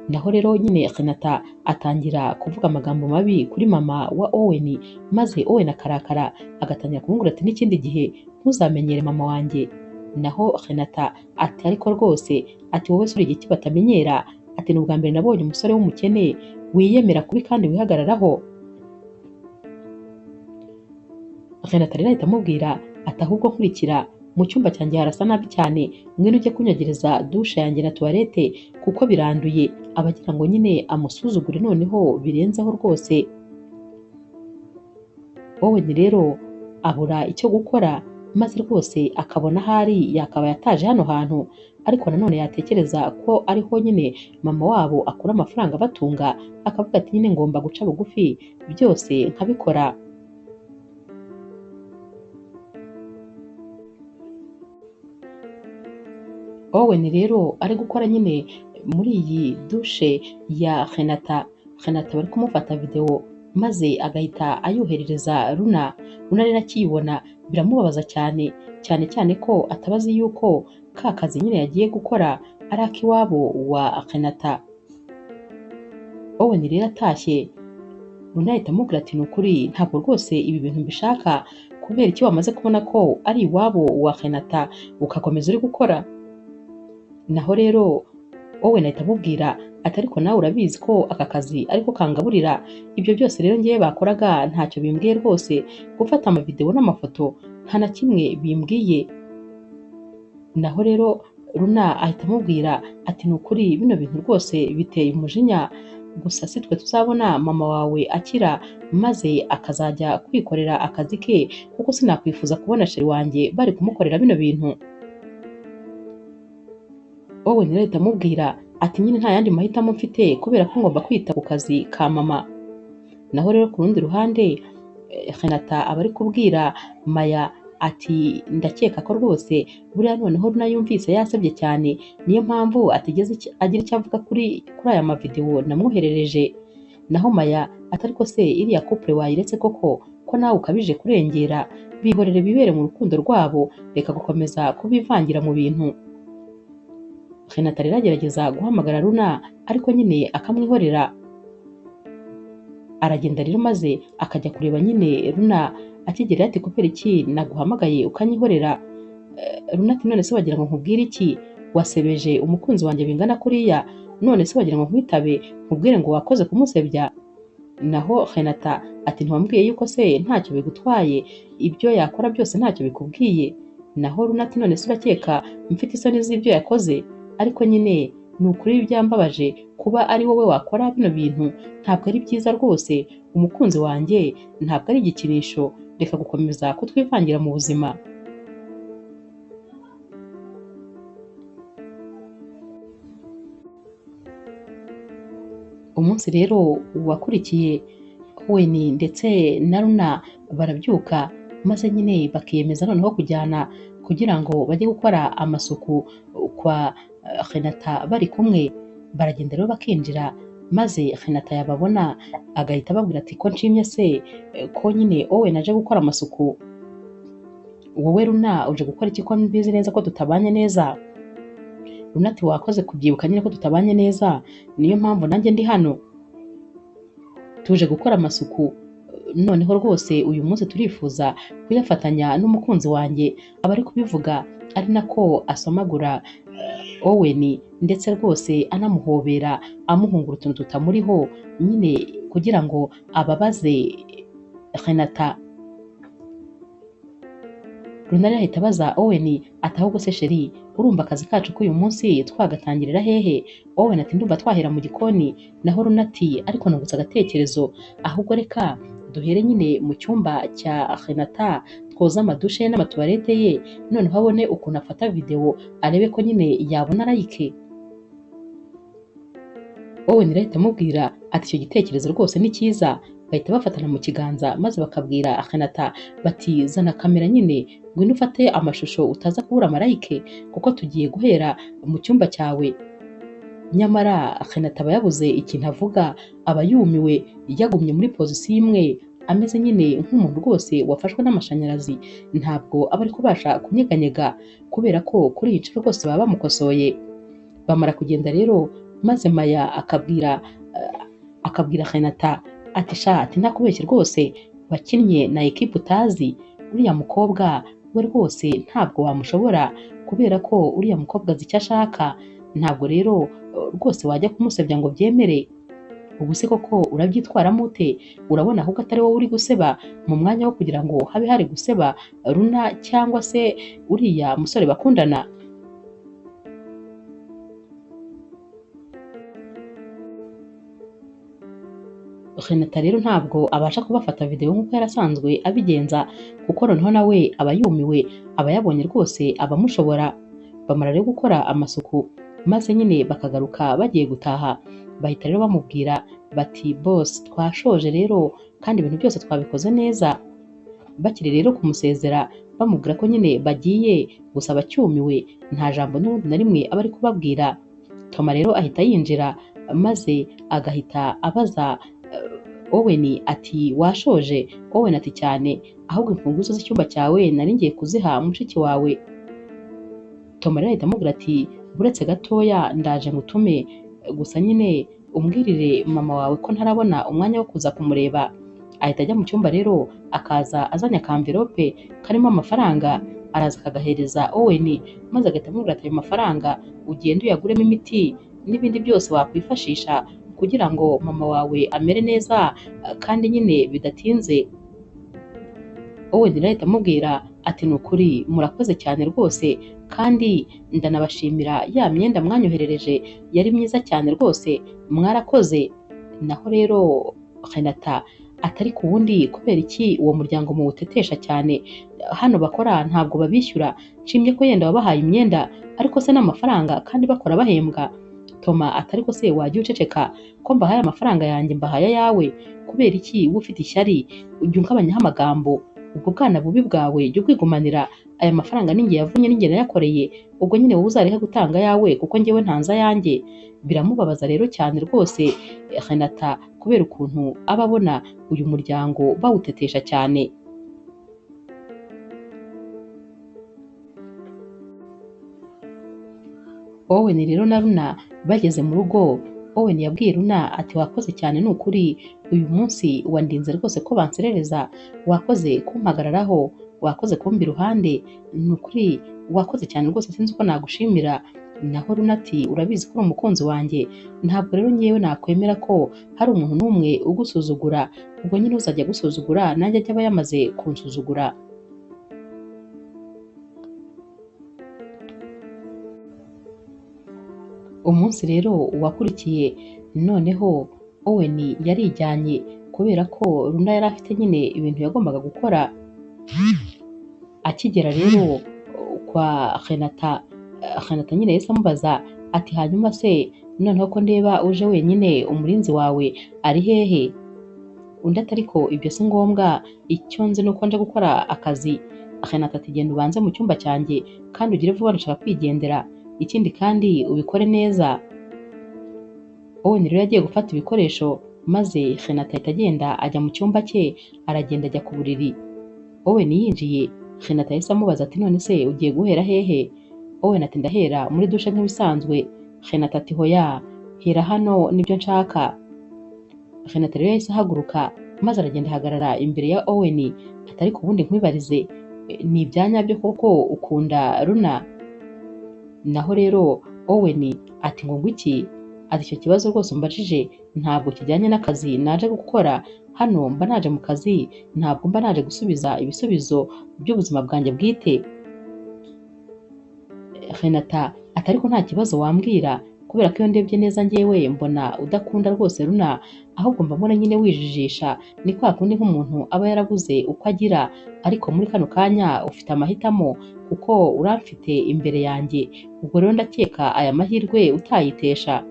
Naho rero nyine Renata atangira kuvuga amagambo mabi kuri mama wa Owen, maze Owen akarakara agatangira kumubwira ati n'ikindi gihe ntuzamenyere mama wanjye. Naho Renata ati ariko rwose, ati wowe se uri igiki batamenyera, ati ni ubwa mbere nabonye umusore w'umukene wiyemera kubi kandi wihagararaho. Renata rero ahita amubwira ati ahubwo nkurikira, mu cyumba cyanjye harasa nabi cyane, ngwino ujye kunyogereza dushe yanjye na tuwarete kuko biranduye. Aba agira ngo nyine amusuzugure noneho birenzeho rwose. Owen rero abura icyo gukora, maze rwose akabona ahari yakabaye ataje hano hantu, ariko nanone yatekereza ko ariho nyine mama wabo akura amafaranga abatunga, akavuga ati nyine ngomba guca bugufi byose nkabikora. Owen rero ari gukora nyine muri iyi dushe ya Renata, Renata bari kumufata videwo maze agahita ayoherereza Runa. Runa rero akiyibona biramubabaza cyane, cyane cyane ko atabazi yuko ka kazi nyine yagiye gukora ari ak'iwabo wa Renata. Owen rero atashye, Runa ahita amubwira ati ni ukuri ntabwo rwose ibi bintu mbishaka, kubera iki wamaze kubona ko ari iwabo wa Renata ugakomeza uri gukora. Naho rero Owen ahita amubwira Ati ariko nawe urabizi ko aka kazi ariko kangaburira, ibyo byose rero ngewe bakoraga ntacyo bimbwiye rwose, gufata amavidewo n'amafoto nta na kimwe bimbwiye. Naho rero Runa ahita amubwira ati ni ukuri bino bintu rwose biteye umujinya, gusa si twe tuzabona mama wawe akira maze akazajya kwikorera akazi ke, kuko sinakwifuza kubona sheri wanjye bari kumukorera bino bintu. Owen rero ahita amubwira ati nyine nta yandi mahitamo mfite kubera ko ngomba kwita ku kazi ka mama. Naho rero ku rundi ruhande Renata aba ari kubwira Maya ati ndakeka ko rwose buriya noneho Runa yumvise yasebye cyane, niyo mpamvu atigeze agira icyo avuga kuri aya mavidewo namwoherereje. Naho Maya ati ariko se iriya couple wayiretse koko, ko nawe ukabije kurengera, bihorere bibere mu rukundo rwabo, reka gukomeza kubivangira mu bintu. Renata rero agerageza guhamagara Runa ariko nyine akamwihorera. Aragenda rero maze akajya kureba nyine Runa, akigera ati kubera iki naguhamagaye ukanyihorera? Runa ati none se wagira ngo nkubwire iki? Wasebeje umukunzi wanjye bingana kuriya, none se wagira ngo nkwitabe nkubwire ngo wakoze kumusebya? Naho Renata ati ntiwambwiye yuko se ntacyo bigutwaye, ibyo yakora byose ntacyo bikubwiye? Naho Runa ati none se urakeka mfite isoni z'ibyo yakoze? Ariko nyine ni ukuri byambabaje kuba ari wowe wakora bino bintu, ntabwo ari byiza rwose, umukunzi wanjye ntabwo ari igikinisho, reka gukomeza kutwivangira mu buzima. Umunsi rero wakurikiye Owen ndetse na Runa barabyuka maze nyine bakiyemeza noneho kujyana kugira ngo bajye gukora amasuku kwa Renata bari kumwe. Baragenda rero bakinjira maze Renata yababona agahita ababwira ati ko nshimye se ko nyine Owen aje gukora amasuku, wowe Runa uje gukora iki ko mbizi neza ko tutabanye neza? Runa ati wakoze kubyibuka nyine ko tutabanye neza, niyo mpamvu nanjye ndi hano tuje gukora amasuku, noneho rwose uyu munsi turifuza kuyafatanya n'umukunzi wanjye. Aba ari kubivuga ari nako asomagura Owen ndetse rwose anamuhobera amuhungura utuntu tutamuriho nyine kugira ngo ababaze Renata. Runa rero ahita abaza Owen ati ahubwo se sheri urumva akazi kacu k'uyu munsi twagatangirira hehe? Owen ati ndumva twahera mu gikoni. Naho Runa ati ariko nungutse agatekerezo, ahubwo reka duhere nyine mu cyumba cya Renata twoze amadushe n'amatuwarete ye, noneho abone ukuntu afata videwo arebe ko nyine yabona like. Owen rero ahita amubwira ati icyo gitekerezo rwose ni cyiza. Bahita bafatana mu kiganza maze bakabwira Renata bati zana kamera nyine ngwino ufate amashusho utaza kubura amalayike kuko tugiye guhera mu cyumba cyawe. Nyamara Renata aba yabuze ikintu avuga, aba yumiwe, yagumye muri pozisiyo imwe ameze nyine nk'umuntu rwose wafashwe n'amashanyarazi, ntabwo aba ari kubasha kunyeganyega kubera ko kuri iyi nshuro rwose baba bamukosoye. Bamara kugenda rero maze Maya akabwira Renata ati sha ati ntakubeshye rwose wakinnye na ekipe utazi, uriya mukobwa we rwose ntabwo wamushobora kubera ko uriya mukobwa azi icyo ashaka, ntabwo rero rwose wajya kumusebya ngo byemere. Ubu se koko urabyitwaramo ute? Urabona ahubwo atari wowe uri guseba mu mwanya wo kugira ngo habe hari guseba Runa cyangwa se uriya musore bakundana? Renata rero ntabwo abasha kubafata videwo nk'uko yari asanzwe abigenza, kuko noneho nawe aba yumiwe, aba yabonye rwose abamushobora. Bamara rero gukora amasuku maze nyine bakagaruka bagiye gutaha, bahita rero bamubwira bati boss twashoje rero kandi ibintu byose twabikoze neza. Bakiri rero kumusezera bamubwira ko nyine bagiye, gusa bacyumiwe nta jambo n'ubundi na rimwe aba ari kubabwira. Toma rero ahita yinjira maze agahita abaza Owen ati washoje? Owen ati cyane, ahubwo imfunguzo z'icyumba cyawe nari ngiye kuziha mushiki wawe. Toma rero ahita amubwira ati buretse gatoya ndaje ngutume, gusa nyine umbwirire mama wawe ko ntarabona umwanya wo kuza kumureba. Ahita ajya mu cyumba rero akaza azanye akamverope karimo amafaranga, araza akagahereza Owen maze agahita amubwira ati ayo mafaranga ugende uyaguremo imiti, n'ibindi byose wakwifashisha kugira ngo mama wawe amere neza kandi nyine bidatinze. Owen rero ahita amubwira ati ni ukuri murakoze cyane rwose kandi ndanabashimira ya myenda mwanyoherereje yari myiza cyane rwose mwarakoze. Naho rero Renata atari ku wundi kubera iki uwo muryango muwutetesha cyane, hano bakora ntabwo babishyura, nshimye ko yenda wabahaye imyenda ariko se n'amafaranga kandi bakora bahembwa. Toma atari ko se wajya uceceka ko mbahaye amafaranga yanjye mbahaye ayawe, kubera iki uba ufite ishyari ujya ungabanyaho amagambo, ubwo bwana bubi bwawe jya ubwigumanira, aya mafaranga ninjye yavunye ninjye nayakoreye, ubwo nyine wowe uzareke gutanga ayawe kuko njyewe ntanze ayanjye. Biramubabaza rero cyane rwose Renata kubera ukuntu aba abona uyu muryango bawutetesha cyane. Owen rero na Runa bageze mu rugo, Owen yabwiye Runa ati wakoze cyane ni ukuri, uyu munsi wandinze rwose ko banserereza, wakoze kumpagararaho, wakoze kumba iruhande, ni ukuri wakoze cyane rwose sinzi uko nagushimira. Naho Runa ati urabizi ko uri umukunzi wanjye, ntabwo rero ngewe nakwemera ko hari umuntu n'umwe ugusuzugura, ubwo nyine uzajya agusuzugura nanjye ajye aba yamaze kunsuzugura. Umunsi rero wakurikiye noneho Owen yarijyanye kubera ko Runa yari afite nyine ibintu yagombaga gukora. Akigera rero kwa Renata, Renata nyine yahise amubaza ati hanyuma se noneho ko ndeba uje wenyine umurinzi wawe ari hehe? Undi ati ariko ibyo si ngombwa, icyo nzi ni uko nje gukora akazi. Renata ati genda ubanze mu cyumba cyanjye kandi ugire vuba ndashaka kwigendera, ikindi kandi ubikore neza. Owen rero yagiye gufata ibikoresho maze Renata ahita agenda ajya mu cyumba cye, aragenda ajya ku buriri. Owen yinjiye, Renata yahise amubaza ati none se ugiye guhera hehe? Owen ati ndahera muri dushe nk'ibisanzwe. Renata ati hoya, hera hano nibyo nshaka. Renata rero yahise ahaguruka maze aragenda ahagarara imbere ya Owen ati ariko ubundi nkwibarize, ni ibya nyabyo koko ukunda Runa? Naho rero Owen ati ngo ngwiki? Ati icyo kibazo rwose umbajije ntabwo kijyanye n'akazi naje gukora hano, mba naje mu kazi ntabwo mba naje gusubiza ibisubizo by'ubuzima bwanjye bwite. Renata ati ariko nta kibazo wambwira kubera ko iyo ndebye neza njyewe mbona udakunda rwose Runa, ahubwo mba mbona nyine wijijisha, ni kwa kundi nk'umuntu aba yarabuze uko agira, ariko muri kano kanya ufite amahitamo kuko uramfite imbere yanjye, ubwo rero ndakeka aya mahirwe utayitesha.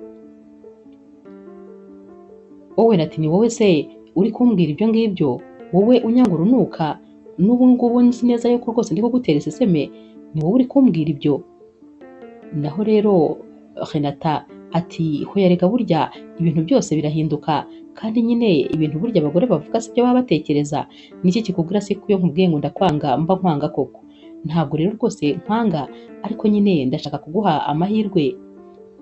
Owen ati ni wowe se uri kumbwira ibyo ngibyo, wowe unyanga urunuka, n'ubu ngubu nzi neza yuko rwose ndi kugutera iseseme, ni wowe uri kumbwira ibyo? Naho rero Renata ati hoya rega burya ibintu byose birahinduka kandi nyine ibintu burya abagore bavuga sibyo baba batekereza, niki kikubwira se ko iyo nkubwiye ngo ndakwanga mba nkwanga koko? Ntabwo rero rwose nkwanga ariko nyine ndashaka kuguha amahirwe.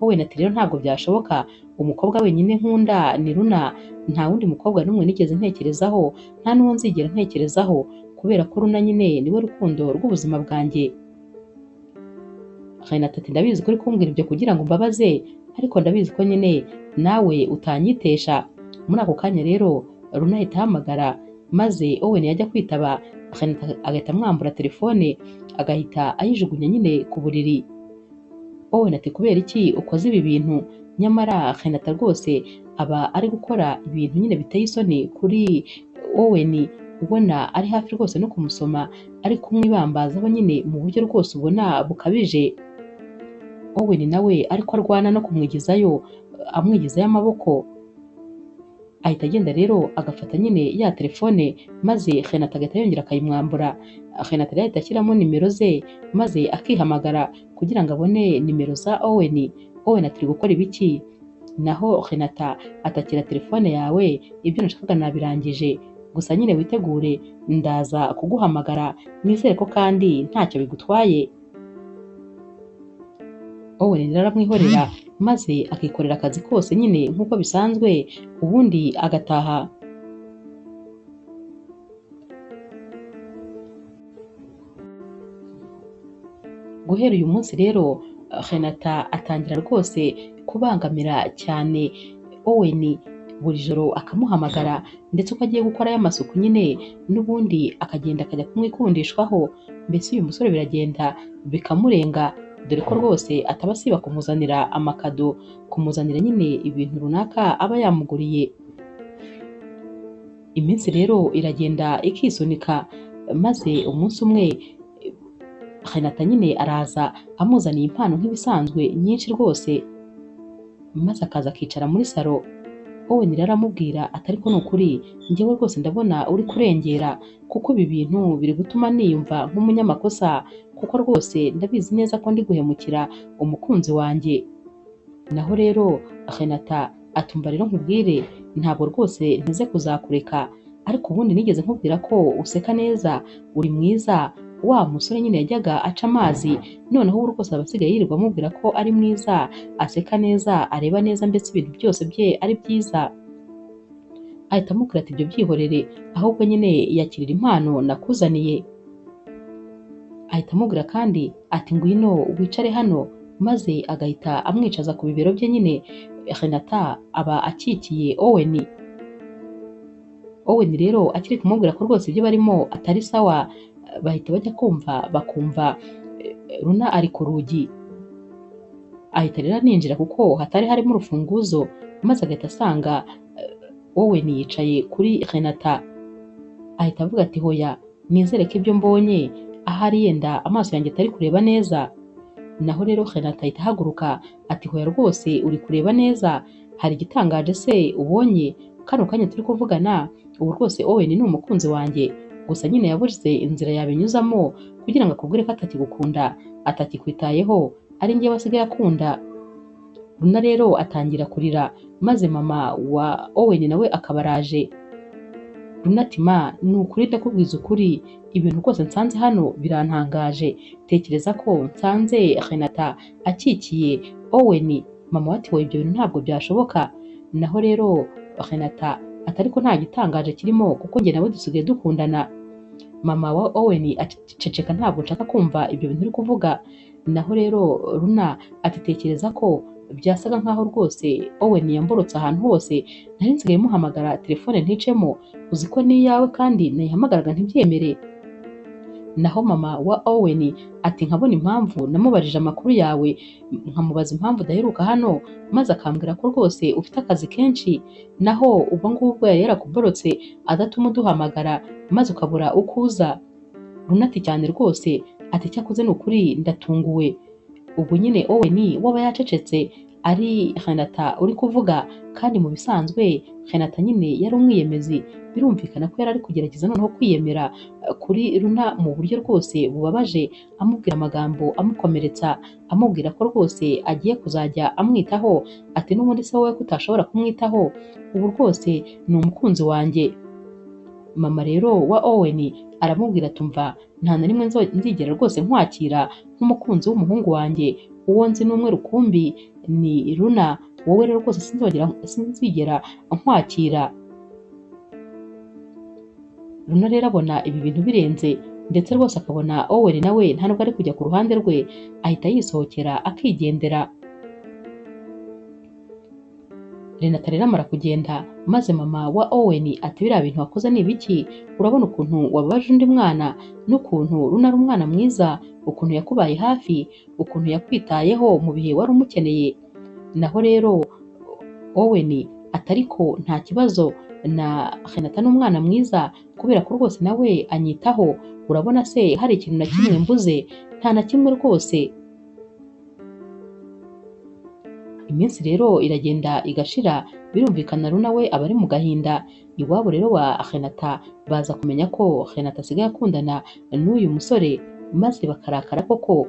Owen ati rero ntabwo byashoboka, umukobwa wenyine nkunda ni Runa, nta wundi mukobwa n'umwe nigeze ntekerezaho, nta n'uwo nzigera ntekerezaho kubera ko Runa nyine niwe rukundo rw'ubuzima bwanjye. Renata ati ndabizi ko uri kumbwira ibyo kugira ngo mbabaze, ariko ndabizi ko nyine nawe utanyitesha. Muri ako kanya rero Runa ahita ahamagara maze Owen yajya kwitaba, Renata agahita amwambura telefone agahita ayijugunya nyine ku buriri. Owen ati kubera iki ukoze ibi bintu? Nyamara Renata rwose aba ari gukora ibintu nyine biteye isoni kuri Owen, ubona ari hafi rwose no kumusoma, ari kumwibambazaho nyine mu buryo rwose ubona bukabije. Owen nawe ariko arwana no kumwigizayo, amwigizayo amaboko. Ahita agenda rero agafata nyine ya telefone maze Renata agahita yongera akayimwambura. Renata rero ahita ashyiramo nimero ze maze akihamagara kugira ngo abone nimero za Owen. Owen ati uri gukora ibiki? Naho Renata atakira telefone yawe, ibyo nashakaga nabirangije, gusa nyine witegure ndaza kuguhamagara, nizere ko kandi ntacyo bigutwaye. Owen rero aramwihorera maze akikorera akazi kose nyine nk'uko bisanzwe, ubundi agataha. Guhera uyu munsi rero Renata atangira rwose kubangamira cyane Owen, buri joro akamuhamagara ndetse uko agiye gukora y'amasuku nyine n'ubundi akagenda akajya kumwikundishwaho. Mbese uyu musore biragenda bikamurenga, dore ko rwose ataba asiba kumuzanira amakado, kumuzanira nyine ibintu runaka aba yamuguriye. Iminsi rero iragenda ikisunika, maze umunsi umwe Renata nyine araza amuzaniye impano nk'ibisanzwe nyinshi rwose, maze akaza akicara muri salo. Owen rero aramubwira ati ariko ni ukuri njyewe rwose ndabona uri kurengera, kuko ibi bintu biri gutuma niyumva nk'umunyamakosa, kuko rwose ndabizi neza ko ndi guhemukira umukunzi wanjye. Naho rero Renata atumva rero nkubwire ntabwo rwose nteze kuzakureka, ariko ubundi nigeze nkubwira ko useka neza, uri mwiza. Wa musore nyine yajyaga aca amazi, noneho ubu rwose aba asigaye yirirwa amubwira ko ari mwiza, aseka neza, areba neza, mbese ibintu byose bye ari byiza. Ahita amubwira ati ibyo byihorere, ahubwo nyine yakirira impano nakuzaniye. Ahita amubwira kandi ati ngwino wicare hano, maze agahita amwicaza ku bibero bye nyine. Renata aba akikiye Owen. Owen rero akiri kumubwira ko rwose ibyo barimo atari sawa, bahita bajya kumva bakumva Runa ari ku rugi. Ahita rero aninjira kuko hatari harimo urufunguzo, maze agahita asanga Owen yicaye kuri Renata. Ahita avuga ati hoya, nizere ko ibyo mbonye ahari yenda amaso yanjye atari kureba neza. Naho rero Renata ahita ahaguruka ati hoya rwose uri kureba neza, hari igitangaje se ubonye kano kanya turi kuvugana, ubu rwose Owen ni umukunzi wanjye, gusa nyine yabuze inzira yabinyuzamo kugira ngo akubwire ko atakigukunda, atakikwitayeho, ari njye wasigaye akunda. Runa rero atangira kurira, maze mama wa Owen nawe akaba araje. Runa ati ma, ni ukuri ndakubwiza ukuri, ibintu rwose nsanze hano birantangaje, tekereza ko nsanze Renata akikiye Owen. Mama we ati hoya ibyo bintu ntabwo byashoboka. Naho rero Renata ati ariko nta gitangaje kirimo kuko njye nawe dusigaye dukundana. Mama wa Owen ati ceceka ntabwo nshaka kumva ibyo bintu uri kuvuga. Naho rero Runa ati tekereza ko byasaga nkaho rwose Owen yamborotse ahantu hose, nari nsigaye muhamagara telefone nticemo, uzi ko n'iyawe kandi nayihamagaraga ntibyemere. Naho mama wa Owen ati nkabona impamvu namubajije amakuru yawe, nkamubaza impamvu udaheruka hano, maze akambwira ko rwose ufite akazi kenshi, naho ubwo ngubwo yari yarakuborotse adatuma uduhamagara maze ukabura uko uza. Runa ati cyane rwose, ati cyakoze ni ukuri ndatunguwe. Ubwo nyine Owen waba yacecetse ari Renata uri kuvuga, kandi mu bisanzwe Renata nyine yari umwiyemezi, birumvikana ko yari ari kugerageza noneho kwiyemera kuri Runa mu buryo rwose bubabaje, amubwira amagambo amukomeretsa, amubwira ko rwose agiye kuzajya amwitaho, ati n'ubundi se wowe ko utashobora kumwitaho, ubu rwose ni umukunzi wanjye. Mama rero wa Owen aramubwira ati umva nta na rimwe nzigera rwose nkwakira nk'umukunzi w'umuhungu wanjye, uwo nzi ni umwe rukumbi ni Runa, wowe rero rwose sinzigera nkwakira. Runa rero abona ibi bintu birenze, ndetse rwose akabona Owen nawe nta nubwo ari kujya ku ruhande rwe, ahita yisohokera akigendera. Renata rero amara kugenda, maze mama wa Owen ati biriya bintu wakoze ni ibiki? Urabona ukuntu wababaje undi mwana, n'ukuntu Runa ari umwana mwiza, ukuntu yakubaye hafi, ukuntu yakwitayeho mu bihe wari umukeneye. Naho rero Owen ati ariko nta kibazo, na Renata ni umwana mwiza kubera ko rwose nawe anyitaho, urabona se hari ikintu na kimwe mbuze? Nta na kimwe rwose. Iminsi rero iragenda igashira, birumvikana Runa we aba ari mu gahinda. Iwabo rero wa Renata baza kumenya ko Renata asigaye akundana n'uyu musore, maze bakarakara koko.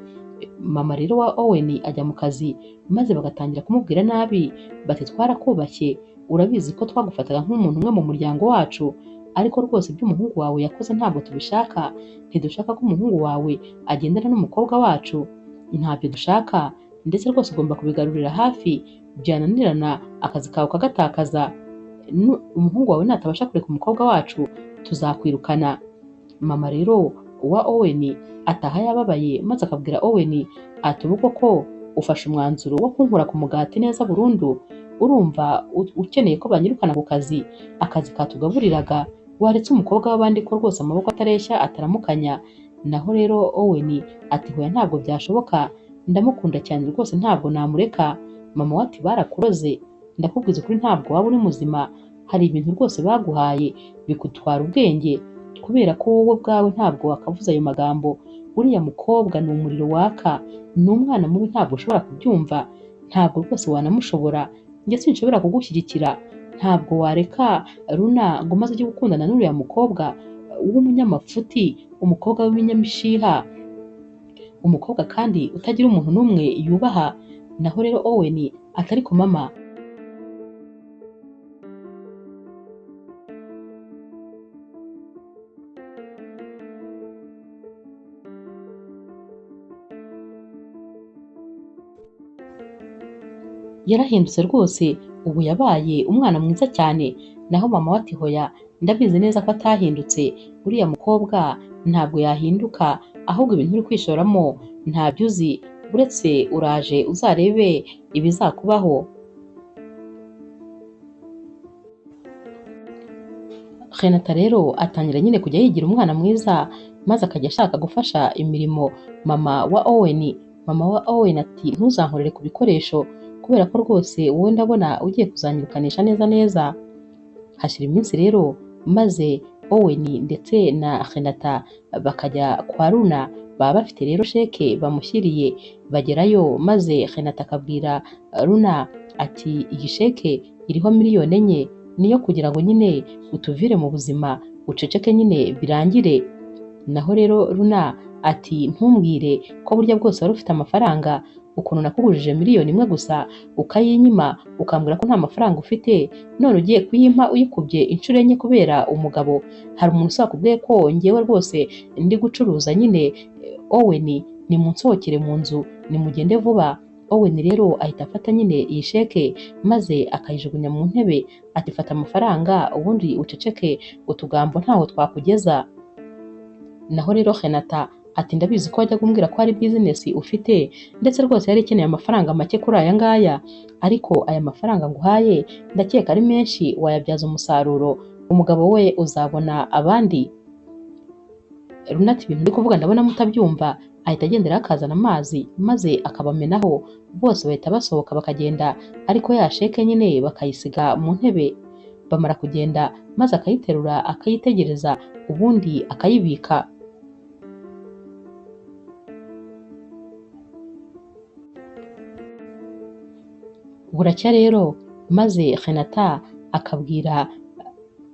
Mama rero wa Owen ajya mu kazi, maze bagatangira kumubwira nabi, bati twarakubashye, urabizi ko twagufataga nk'umuntu umwe mu muryango wacu, ariko rwose ibyo umuhungu wawe yakoze ntabwo tubishaka, ntidushaka ko umuhungu wawe agendana n'umukobwa wacu, ntabyo dushaka, ndetse rwose ugomba kubigarurira hafi, byananirana akazi kawe ukagatakaza, umuhungu wawe natabasha kureka umukobwa wacu tuzakwirukana. Mama rero wa Owen ataha yababaye, maze akabwira Owen ati ubu koko Ufashe umwanzuro wo kunkura ku mugati neza burundu? Urumva ukeneye ko banyirukana ku kazi, akazi katugaburiraga? Waretse umukobwa w'abandi ko rwose amaboko atareshya ataramukanya. Naho rero Owen ati hoya ntabwo byashoboka, ndamukunda cyane rwose ntabwo namureka. Mama we ati barakuroze, ndakubwiza ukuri ntabwo waba uri muzima, hari ibintu rwose baguhaye bikutwara ubwenge, kubera ko wowe ubwawe ntabwo wakavuze ayo magambo. Uriya mukobwa ni umuriro waka, ni umwana mubi, ntabwo ushobora kubyumva, ntabwo rwose wanamushobora, njye sinshobora kugushyigikira, ntabwo wareka Runa ngo maze ujye gukundana n'uriya mukobwa w'umunyamafuti, umukobwa w'ibinyamishiha, umukobwa kandi utagira umuntu n'umwe yubaha. Naho rero Owen ati ariko mama, yarahindutse rwose, ubu yabaye umwana mwiza cyane. Naho mama we ati hoya, ndabizi neza ko atahindutse, uriya mukobwa ntabwo yahinduka, ahubwo ibintu uri kwishoramo ntabyo uzi, uretse uraje uzarebe ibizakubaho. Renata rero atangira nyine kujya yigira umwana mwiza, maze akajya ashaka gufasha imirimo mama wa Owen. Mama wa Owen ati ntuzankorere ku bikoresho, kubera ko rwose wowe ndabona ugiye kuzanyirukanisha neza neza. Hashira iminsi rero, maze Owen ndetse na Renata bakajya kwa Runa, baba bafite rero sheke bamushyiriye, bagerayo maze Renata akabwira Runa ati iyi sheke iriho 4,000,000 niyo kugira ngo nyine utuvire mu buzima, uceceke nyine birangire. Naho rero Runa ati ntumbwire ko burya bwose wari ufite amafaranga, ukuntu nakugujije 1,000,000 gusa ukayinyima, ukambwira ko nta mafaranga ufite, none ugiye kuyimpa uyikubye inshuro 4 kubera umugabo. Hari umuntu usakubwiye ko njyewe rwose ndi gucuruza nyine? Owen nimunsohokere mu nzu, nimugende vuba. Owen rero ahita afata nyine iyi sheke maze akayijugunya mu ntebe, ati fata amafaranga ubundi uceceke, utugambo ntaho twakugeza. Naho rero Renata ati ndabizi ko wajyaga umbwira ko hari bizinesi ufite, ndetse rwose yari ikeneye amafaranga make kuri aya ngaya, ariko aya mafaranga nguhaye ndakeka ari menshi, wayabyaza umusaruro, umugabo we uzabona abandi. Runa ati ibintu ndi kuvuga ndabona mutabyumva. Ahita agendera akazana amazi maze akabamenaho, bose bahita basohoka bakagenda, ariko ya sheke nyine bakayisiga mu ntebe. Bamara kugenda maze akayiterura akayitegereza, ubundi akayibika. Buracya rero maze Renata akabwira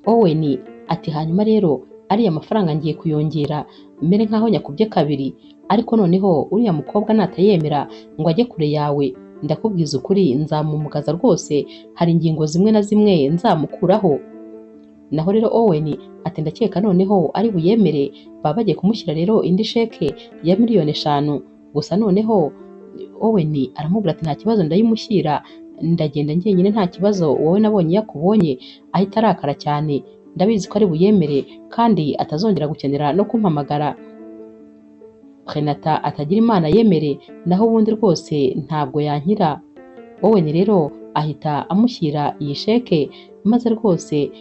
Owen ati hanyuma rero ariya mafaranga ngiye kuyongera mere nkaho nyakubye kabiri, ariko noneho uriya mukobwa natayemera ngo ajye kure yawe, ndakubwiza ukuri nzamumugaza rwose, hari ingingo zimwe na zimwe nzamukuraho. Naho rero Owen ati ndakeka noneho ari buyemere. Baba bagiye kumushyira rero indi sheke ya 5,000,000 gusa. Noneho Owen aramubwira ati nta kibazo ndayimushyira, ndagenda njyenyine nta kibazo, wowe nabonye yakubonye. Ahita arakara cyane, ndabizi ko ari buyemere kandi atazongera gukenera no kumpamagara. Renata atagira Imana yemere, naho ubundi rwose ntabwo yankira. Owen rero ahita amushyira iyi sheke, maze rwose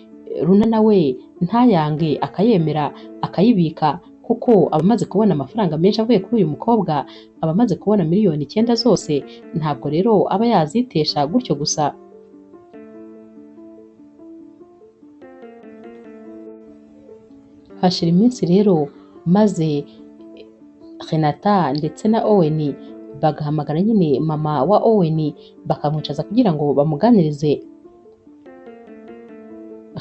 Runa nawe ntayange akayemera akayibika, kuko aba amaze kubona amafaranga menshi avuye kuri uyu mukobwa, aba amaze kubona 9,000,000 zose, ntabwo rero aba yazitesha gutyo gusa. Hashira iminsi rero, maze Renata ndetse na Owen bagahamagara nyine mama wa Owen, bakamwicaza kugira ngo bamuganirize.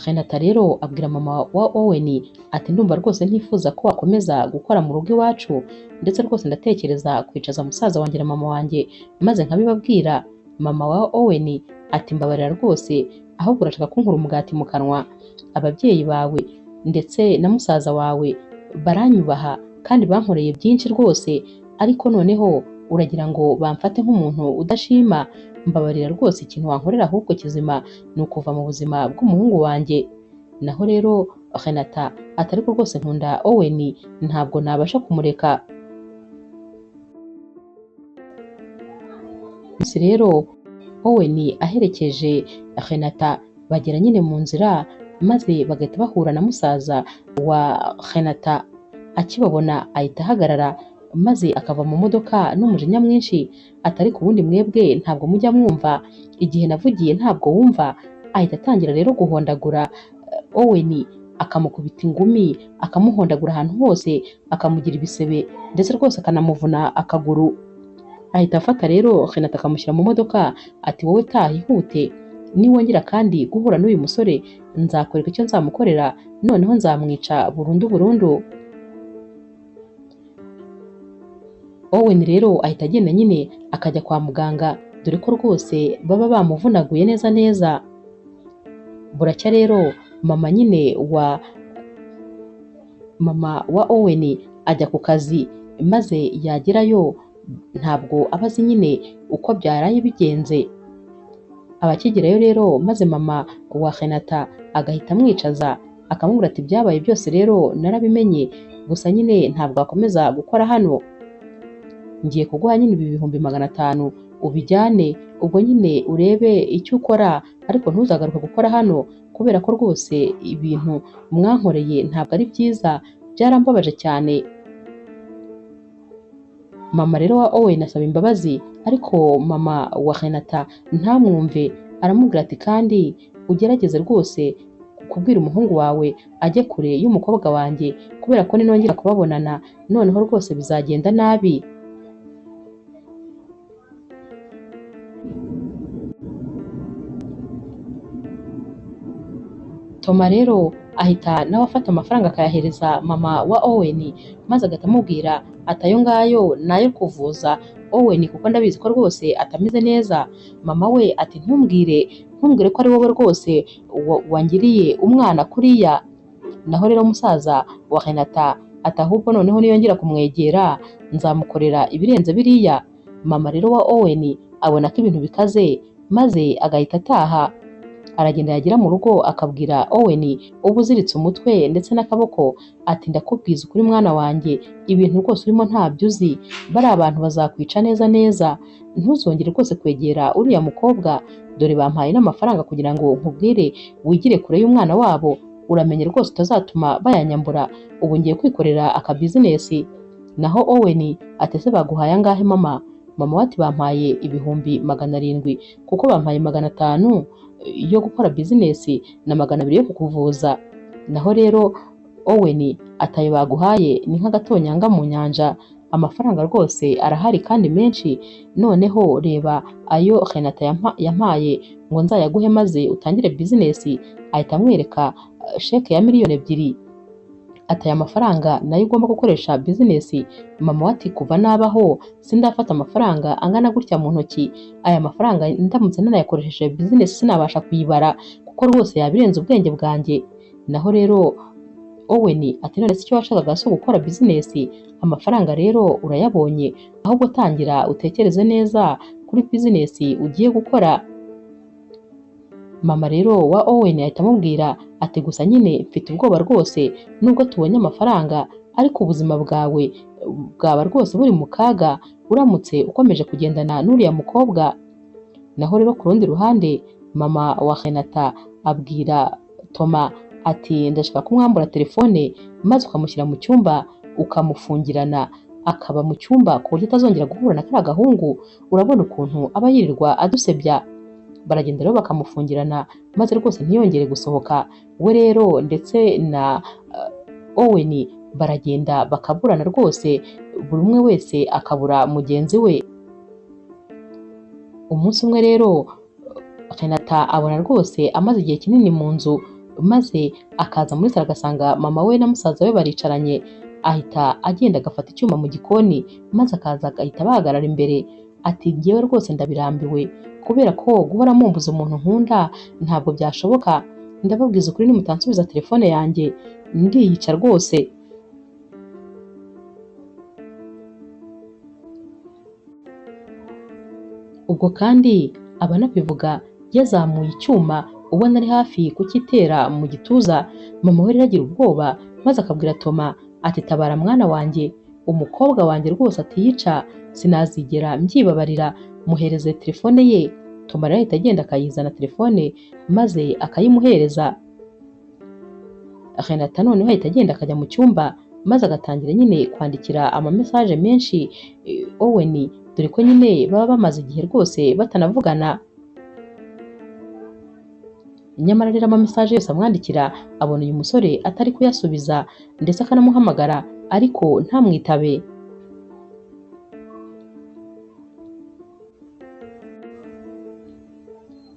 Renata rero abwira mama wa Owen ati ndumva rwose ntifuza ko wakomeza gukora mu rugo iwacu, ndetse rwose ndatekereza kwicaza musaza wanjye na mama wanjye maze nkabibabwira. Mama wa Owen ati mbabarira rwose, ahubwo urashaka kunkura umugati mu kanwa, ababyeyi bawe ndetse na musaza wawe baranyubaha kandi bankoreye byinshi rwose, ariko noneho uragira ngo bamfate nk'umuntu udashima. Mbabarira rwose, ikintu wankorera ahubwo kizima ni ukuva mu buzima bw'umuhungu wanjye. Naho rero Renata ati ariko rwose nkunda Owen, ntabwo nabasha kumureka. Munsi rero Owen aherekeje Renata bagera nyine mu nzira, maze bagahita bahura na musaza wa Renata. Akibabona ahita ahagarara maze akava mu modoka n'umujinya mwinshi, atari ku wundi mwebwe ntabwo mujya mwumva, igihe navugiye ntabwo wumva. Ahita atangira rero guhondagura Owen, akamukubita ingumi, akamuhondagura ahantu hose, akamugira ibisebe ndetse rwose akanamuvuna akaguru. Ahita afata rero Renata akamushyira mu modoka, ati wowe taha ihute, niwongera kandi guhura n'uyu musore nzakwereka icyo nzamukorera, noneho nzamwica burundu burundu. Owen rero ahita agenda nyine akajya kwa muganga, dore ko rwose baba bamuvunaguye neza neza. Buracya rero mama nyine wa mama wa Owen ajya ku kazi, maze yagerayo ntabwo aba azi nyine uko byaraye bigenze. Abakigerayo rero maze mama wa Renata agahita amwicaza akamubwira ati byabaye byose rero narabimenye, gusa nyine ntabwo wakomeza gukora hano, ngiye kuguha nyine ibi 500,000 ubijyane, ubwo nyine urebe icyo ukora, ariko ntuzagaruke gukora hano kubera ko rwose ibintu mwankoreye ntabwo ari byiza, byarambabaje cyane. Mama rero wa Owen asaba imbabazi, ariko mama wa Renata ntamwumve, aramubwira ati kandi ugerageze rwose kubwira umuhungu wawe ajye kure y'umukobwa wanjye, kubera ko ninongera kubabonana noneho rwose bizagenda nabi. Toma rero ahita nawe afata amafaranga akayahereza mama wa Owen, maze agahita amubwira ati ayo ngayo nayo kuvuza Owen kuko ndabizi ko rwose atameze neza. Mama we ati ntumbwire ko ari wowe rwose wangiriye umwana kuriya. Naho rero musaza wa Renata ati ahubwo noneho niyongera kumwegera nzamukorera ibirenze biriya. Mama rero wa Owen abona ko ibintu bikaze, maze agahita ataha. Aragenda yagera mu rugo akabwira Owen uba uziritse umutwe ndetse n'akaboko, ati ndakubwiza ukuri mwana wanjye, ibintu rwose urimo ntabyo uzi, bari abantu bazakwica neza neza, ntuzongere rwose kwegera uriya mukobwa, dore bampaye n'amafaranga kugira ngo nkubwire wigire kure y'umwana wabo, uramenye rwose utazatuma bayanyambura, ubu ngiye kwikorera akabizinesi. Naho Owen ati ese baguhaye angahe mama? Mama we ati bampaye 700,000 kuko bampaye 500 yo gukora bizinesi na 200 yo kukuvuza. Naho rero Owen atayo baguhaye ni nk'agatonyanga mu nyanja, amafaranga rwose arahari kandi menshi, noneho reba ayo Renata yampaye ngo nzayaguhe maze utangire bizinesi. Ahita amwereka sheke ya 2,000,000, ati aya mafaranga nayo ugomba gukoresha bizinesi. Mama we ati kuva nabaho sindafata amafaranga angana gutya mu ntoki, aya mafaranga ndamutse nanayakoresheje bizinesi sinabasha kuyibara kuko rwose yabirenze ubwenge bwanjye. Naho rero Owen ati none se icyo washakaga si ugukora bizinesi, amafaranga rero urayabonye, ahubwo tangira utekereze neza kuri bizinesi ugiye gukora. Mama rero wa Owen ahita amubwira ati gusa nyine mfite ubwoba rwose, nubwo tubonye amafaranga ariko ubuzima bwawe bwaba rwose buri mu kaga uramutse ukomeje kugendana n'uriya mukobwa. Naho rero ku rundi ruhande mama wa Renata abwira Toma ati ndashaka kumwambura telefone maze ukamushyira mu cyumba ukamufungirana akaba mu cyumba ku buryo atazongera guhura na kariya gahungu, urabona ukuntu aba yirirwa adusebya. Baragenda rero bakamufungirana maze rwose ntiyongere gusohoka. We rero ndetse na Owen baragenda bakaburana rwose, buri umwe wese akabura mugenzi we. Umunsi umwe rero Renata abona rwose amaze igihe kinini mu nzu, maze akaza muri salo agasanga mama we na musaza we baricaranye, ahita agenda agafata icyuma mu gikoni maze akaza agahita abahagarara imbere, ati njyewe rwose ndabirambiwe kubera ko guhora mumbuza umuntu nkunda ntabwo byashoboka, ndababwiza ukuri nimutansubiza telefone yanjye ndiyica rwose. Ubwo kandi aba anabivuga yazamuye icyuma ubona ari hafi kukitera mu gituza. Mama we rero agira ubwoba maze akabwira Toma ati tabara mwana wanjye, umukobwa wanjye rwose atiyica, sinazigera mbyibabarira Muhereze telefone ye. Toma rero ahita agenda akayizana telefone maze akayimuhereza. Renata noneho ahita agenda akajya mu cyumba maze agatangira nyine kwandikira amamesaje menshi Owen, dore ko nyine baba bamaze igihe rwose batanavugana. Nyamara rero amamesaje yose amwandikira abona uyu musore atari kuyasubiza, ndetse akanamuhamagara ariko ntamwitabe.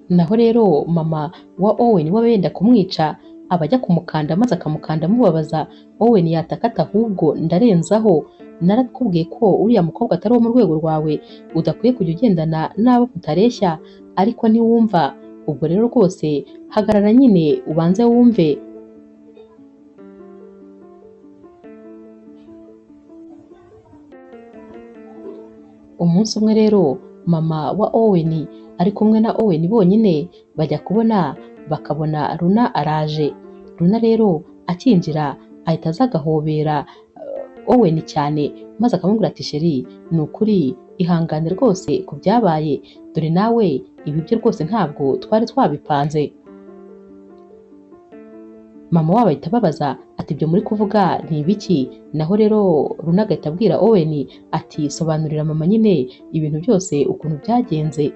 Naho rero mama wa Owen we yenda kumwica, aba ajya kumukanda maze akamukanda amubabaza. Owen yatakata, ahubwo ndarenzaho, narakubwiye ko uriya mukobwa atari uwo mu rwego rwawe, udakwiye kujya ugendana n'abo mutareshya, ariko ntiwumva. Ubwo rero rwose hagarara nyine ubanze wumve. Umunsi umwe rero mama wa Owen ari kumwe na Owen bonyine, bajya kubona bakabona Runa araje. Runa rero akinjira ahita aza agahobera Owen cyane, maze akamubwira ati sheri ni ukuri ihangane rwose ku byabaye, dore nawe ibi byo rwose ntabwo twari twabipanze. Mama wabo ahita ababaza ati ibyo muri kuvuga ni ibiki? Naho rero Runa agahita abwira Owen ati sobanurira mama nyine ibintu byose ukuntu byagenze.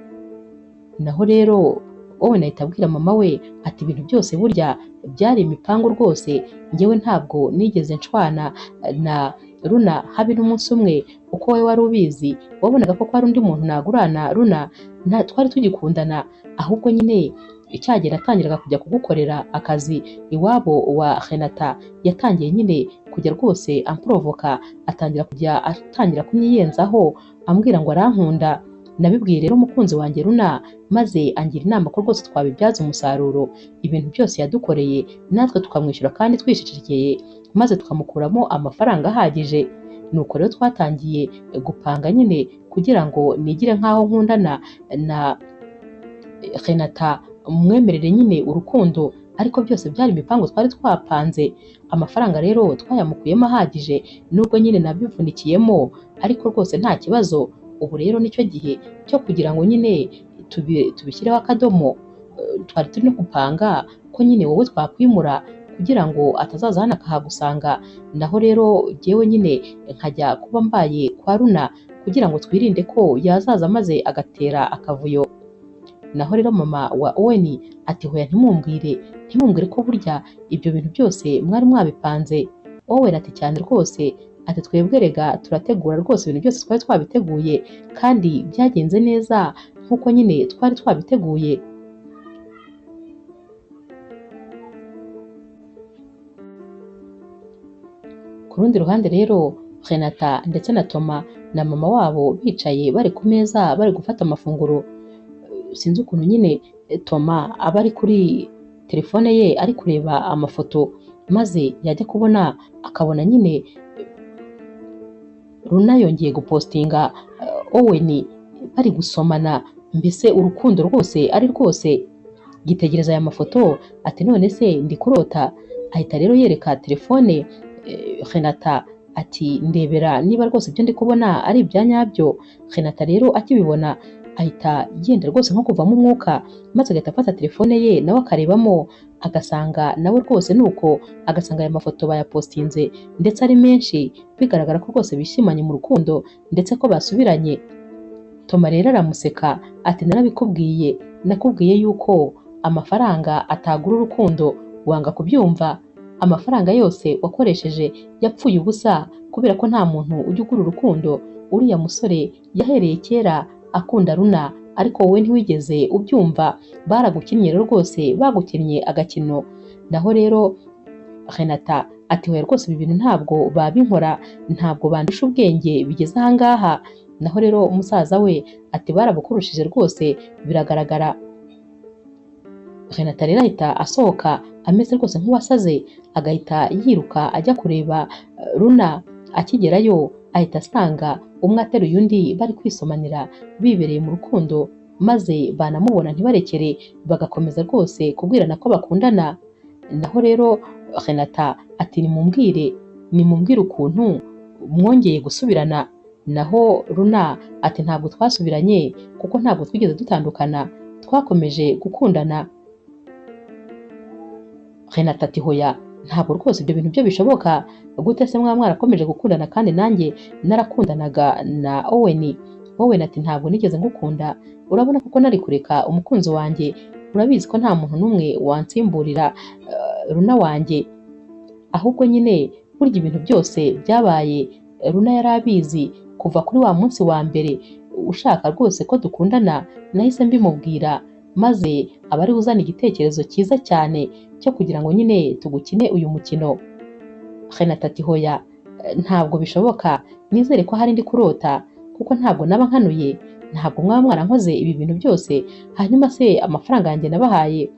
Naho rero Owen ahita abwira mama we ati ibintu byose burya byari imipangu rwose, njyewe ntabwo nigeze nshwana na Runa habe n'umunsi umwe, uko wowe wari ubizi wabonaga ko hari undi muntu nagurana Runa, nta twari tugikundana, ahubwo nyine icyagera atangiraga kujya kugukorera akazi iwabo wa Renata, yatangiye nyine kujya rwose amprovoka, atangira kujya atangira kunyiyenzaho ambwira ngo arankunda. Nabibwiye rero umukunzi wanjye Runa, maze angira inama ko rwose twabibyaza umusaruro ibintu byose yadukoreye, natwe tukamwishyura kandi twishyigikiye, maze tukamukuramo amafaranga ahagije. Nuko rero twatangiye gupanga nyine kugira ngo nigire nk'aho nkundana na Renata, mwemerere nyine urukundo, ariko byose byari imipango twari twapanze. Amafaranga rero twayamukuyemo ahagije, nubwo nyine nabivunikiyemo, ariko rwose nta kibazo. Ubu rero nicyo gihe cyo kugira ngo nyine tubishyireho akadomo. Twari turi no gupanga ko nyine wowe twakwimura kugira ngo atazaza hano akahagusanga, naho rero jyewe nyine nkajya kuba mbaye kwa Runa kugira ngo twirinde ko yazaza maze agatera akavuyo. Naho rero mama wa Owen ati hoya ntimumbwire, ntimumbwire ko burya ibyo bintu byose mwari mwabipanze. Owen ati cyane rwose, ati twebwe rega turategura rwose, ibintu byose twari twabiteguye kandi byagenze neza nk'uko nyine twari twabiteguye. Ku rundi ruhande rero Renata ndetse na Toma na mama wabo bicaye bari ku meza bari gufata amafunguro. Sinzi ukuntu nyine Toma aba ari kuri telefone ye ari kureba amafoto, maze yajya kubona akabona nyine Runa yongeye gupostinga Owen bari gusomana, mbese urukundo rwose ari rwose. Yitegereza aya mafoto ati none se ndi kurota? Ahita rero yereka telefone Renata ati ndebera niba rwose ibyo ndi kubona ari ibya nyabyo. Renata rero akibibona ahita yenda rwose nko kuvamo umwuka, maze agahita afata telefone ye nawe akarebamo, agasanga nawe rwose nuko agasanga aya mafoto bayapostinze ndetse ari menshi, bigaragara ko rwose bishimanye mu rukundo ndetse ko basubiranye. Toma rero aramuseka ati narabikubwiye, nakubwiye yuko amafaranga atagura urukundo, wanga kubyumva. Amafaranga yose wakoresheje yapfuye ubusa kubera ko nta muntu ujya ugura urukundo. Uriya musore yahereye kera akunda Runa, ariko wowe ntiwigeze ubyumva, baragukinnye rero rwose, bagukinnye agakino. Naho rero Renata ati hoya rwose ibi bintu ntabwo babinkora, ntabwo bandusha ubwenge bigeze aha ngaha. Naho rero umusaza we ati barabukurushije rwose biragaragara. Renata rero ahita asohoka ameze rwose nk'uwasaze, agahita yiruka ajya kureba Runa. Akigerayo ahita asanga umwe ateruye undi bari kwisomanira bibereye mu rukundo, maze banamubona ntibarekere, bagakomeza rwose kubwirana ko bakundana. Naho rero Renata ati nimumbwire, nimumbwire ukuntu mwongeye gusubirana, Naho Runa ati ntabwo twasubiranye kuko ntabwo twigeze dutandukana, twakomeje gukundana. Renata ati hoya, ntabwo rwose ibyo bintu byo bishoboka, gute se mwaba mwarakomeje gukundana kandi nanjye narakundanaga na Owen? Owen ati ntabwo nigeze ngukunda, urabona kuko nari kureka umukunzi wanjye, urabizi ko nta muntu n'umwe wansimburira Runa wanjye, ahubwo nyine burya ibintu byose byabaye Runa yari abizi kuva kuri wa munsi wa mbere ushaka rwose ko dukundana, nahise mbimubwira maze aba ari uzana igitekerezo cyiza cyane cyo kugira ngo nyine tugukine uyu mukino. Renata ati hoya, ntabwo bishoboka, nizere ko hari ndi kurota kuko ntabwo naba nkanuye, ntabwo mwaba mwarankoze ibi bintu byose, hanyuma se amafaranga yanjye nabahaye?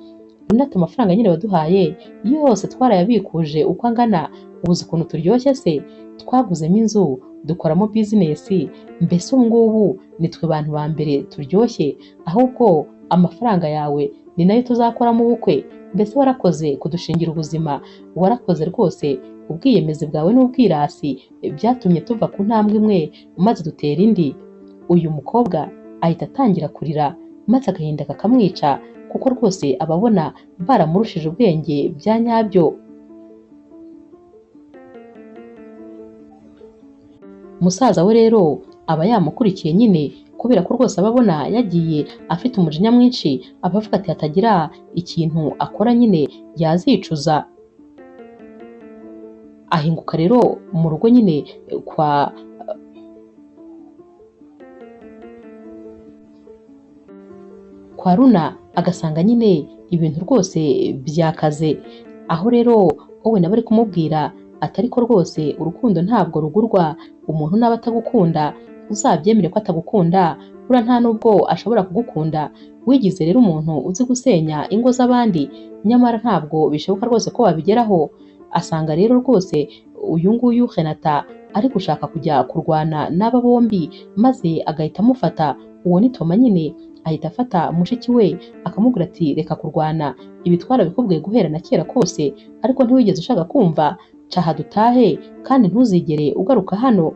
Runa ati amafaranga nyine waduhaye yose twarayabikuje uko angana, ubuze ukuntu turyoshye se, twaguzemo inzu dukoramo bizinesi, mbese ubu ngubu nitwe bantu ba mbere turyoshye, ahubwo amafaranga yawe ni nayo tuzakoramo ubukwe, mbese warakoze kudushingira ubuzima, warakoze rwose, ubwiyemezi bwawe n'ubwirasi byatumye tuva ku ntambwe imwe maze dutera indi. Uyu mukobwa ahita atangira kurira maze agahinda kakamwica kuko rwose ababona baramurushije ubwenge bya nyabyo. Musaza we rero aba yamukurikiye nyine kubera ko rwose ababona yagiye afite umujinya mwinshi, aba avuga ati hatagira ikintu akora nyine yazicuza. Ahinguka rero mu rugo nyine kwa Runa, agasanga nyine ibintu rwose byakaze. Aho rero wowe nawe ari kumubwira ati ariko rwose urukundo ntabwo rugurwa, umuntu naba atagukunda uzabyemere ko atagukunda, buriya nta nubwo ashobora kugukunda, wigize rero umuntu uzi gusenya ingo z'abandi, nyamara ntabwo bishoboka rwose ko wabigeraho. Asanga rero rwose uyu nguyu Renata ari gushaka kujya kurwana n'aba bombi, maze agahita amufata, uwo ni Toma nyine, ahita afata mushiki we akamubwira ati reka kurwana, ibi twarabikubwiye guhera na kera kose, ariko ntiwigeze ushaka kumva, caha dutahe kandi ntuzigere ugaruka hano.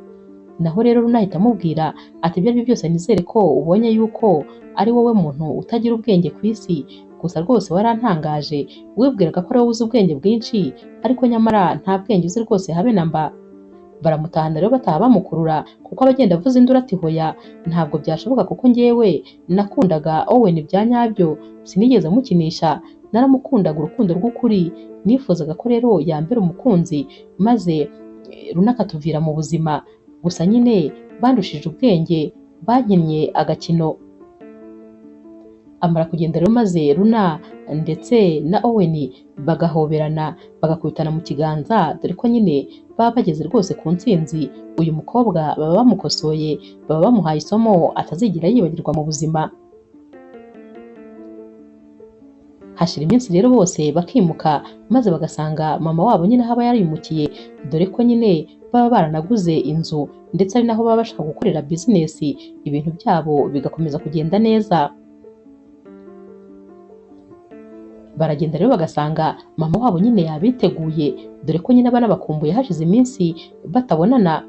Naho rero Runa ahita amubwira ati ibyo ari byo byose nizere ko ubonye yuko ari wowe muntu utagira ubwenge ku isi, gusa rwose warantangaje, wibwiraga ko ari wowe uzi ubwenge bwinshi, ariko nyamara nta bwenge uzi rwose habe na mba. Baramutahana rero bataha bamukurura kuko abagenda avuza induru ati hoya, ntabwo byashoboka kuko njyewe nakundaga Owen bya nyabyo, sinigeze mukinisha, naramukundaga urukundo rw'ukuri, nifuzaga ko rero yambera umukunzi maze Runa akatuvira mu buzima, gusa nyine bandushije ubwenge, bankinnye agakino. Amara kugenda rero maze Runa ndetse na Owen bagahoberana bagakubitana mu kiganza, dore ko nyine baba bageze rwose ku ntsinzi. Uyu mukobwa baba bamukosoye, baba bamuhaye isomo atazigera yibagirwa mu buzima. Hashira iminsi rero bose bakimuka maze bagasanga mama wabo nyine aho aba yarimukiye, dore ko nyine baba baranaguze inzu ndetse ari naho baba bashaka gukorera bizinesi, ibintu byabo bigakomeza kugenda neza. Baragenda rero bagasanga mama wabo nyine yabiteguye, dore ko nyine abana bakumbuye hashize iminsi batabonana.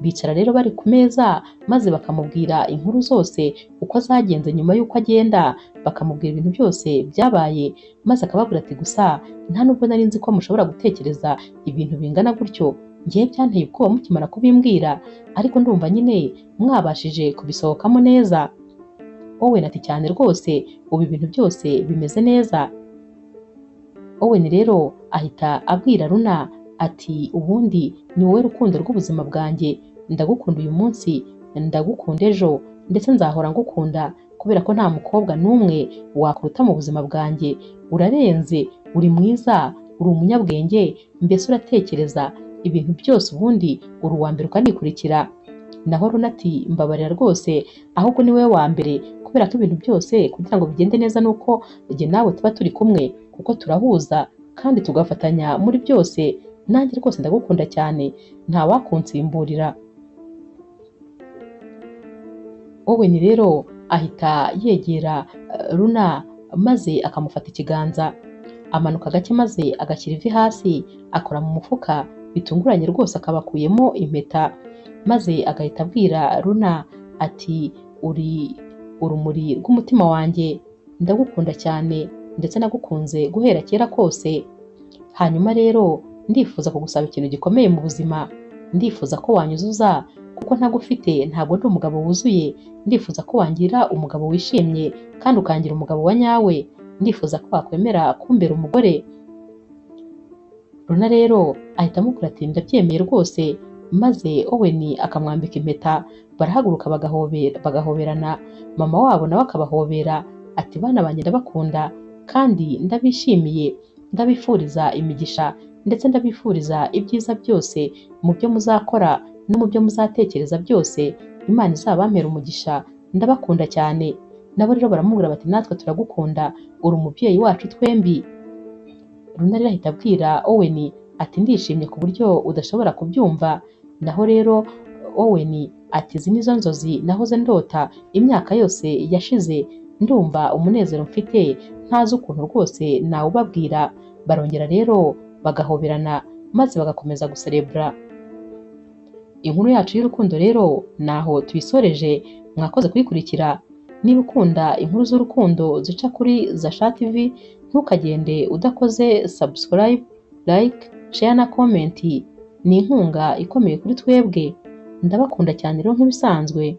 Bicara rero bari ku meza maze bakamubwira inkuru zose uko zagenze nyuma y'uko agenda, bakamubwira ibintu byose byabaye, maze akababwira ati gusa nta nubwo nari nzi ko mushobora gutekereza ibintu bingana gutyo, ngewe byanteye ubwoba mukimara kubimbwira, ariko ndumva nyine mwabashije kubisohokamo neza. Owen ati cyane rwose, ubu ibintu byose bimeze neza. Owen rero ahita abwira Runa ati ubundi ni wowe rukundo rw'ubuzima bwanjye, ndagukunda uyu munsi, ndagukunda ejo, ndetse nzahora ngukunda kubera ko nta mukobwa n'umwe wakuruta mu buzima bwanjye, urarenze, uri mwiza, uri umunyabwenge, mbese uratekereza ibintu byose, ubundi uri uwa mbere ukanikurikira. Naho Runa ati mbabarira rwose, ahubwo ni wowe wa mbere kubera ko ibintu byose kugira ngo bigende neza nuko jye nawe tuba turi kumwe, kuko turahuza kandi tugafatanya muri byose, nanjye rwose ndagukunda cyane, nta wakunsimburira. Owen rero ahita yegera Runa maze akamufata ikiganza, amanuka gake maze agashyira ivi hasi, akora mu mufuka Bitunguranye rwose akabakuyemo impeta, maze agahita abwira Luna ati uri urumuri rw'umutima wanjye, ndagukunda cyane ndetse nagukunze guhera kera kose. Hanyuma rero ndifuza kugusaba ikintu gikomeye mu buzima, ndifuza ko wanyuzuza kuko ntagufite ntabwo ndi umugabo wuzuye, ndifuza ko wangira umugabo wishimye kandi ukangira umugabo wa nyawe, ndifuza ko wakwemera kumbera umugore. Luna rero ahita amubwira ati ndabyemeye rwose, maze Owen akamwambika impeta, barahaguruka bagahoberana, mama wabo nawe akabahobera ati bana banjye ndabakunda kandi ndabishimiye, ndabifuriza imigisha ndetse ndabifuriza ibyiza byose mu byo muzakora no mu byo muzatekereza byose, Imana izabampera umugisha, ndabakunda cyane. Nabo rero baramubwira bati natwe turagukunda, uri umubyeyi wacu twembi. Luna rero ahita abwira Owen ati ndishimye ku buryo udashobora kubyumva. Naho rero Owen ati izi nizo nzozi nahoze ndota imyaka yose yashize, ndumva umunezero mfite ntazi ukuntu rwose nawubabwira. Barongera rero bagahoberana maze bagakomeza guserebura. Inkuru yacu y'urukundo rero naho tuyisoreje, mwakoze kuyikurikira. Niba ukunda inkuru z'urukundo zica kuri Zasha TV, ntukagende udakoze subscribe, like, share na comment. Ni inkunga ikomeye kuri twebwe. Ndabakunda cyane rero nk'ibisanzwe.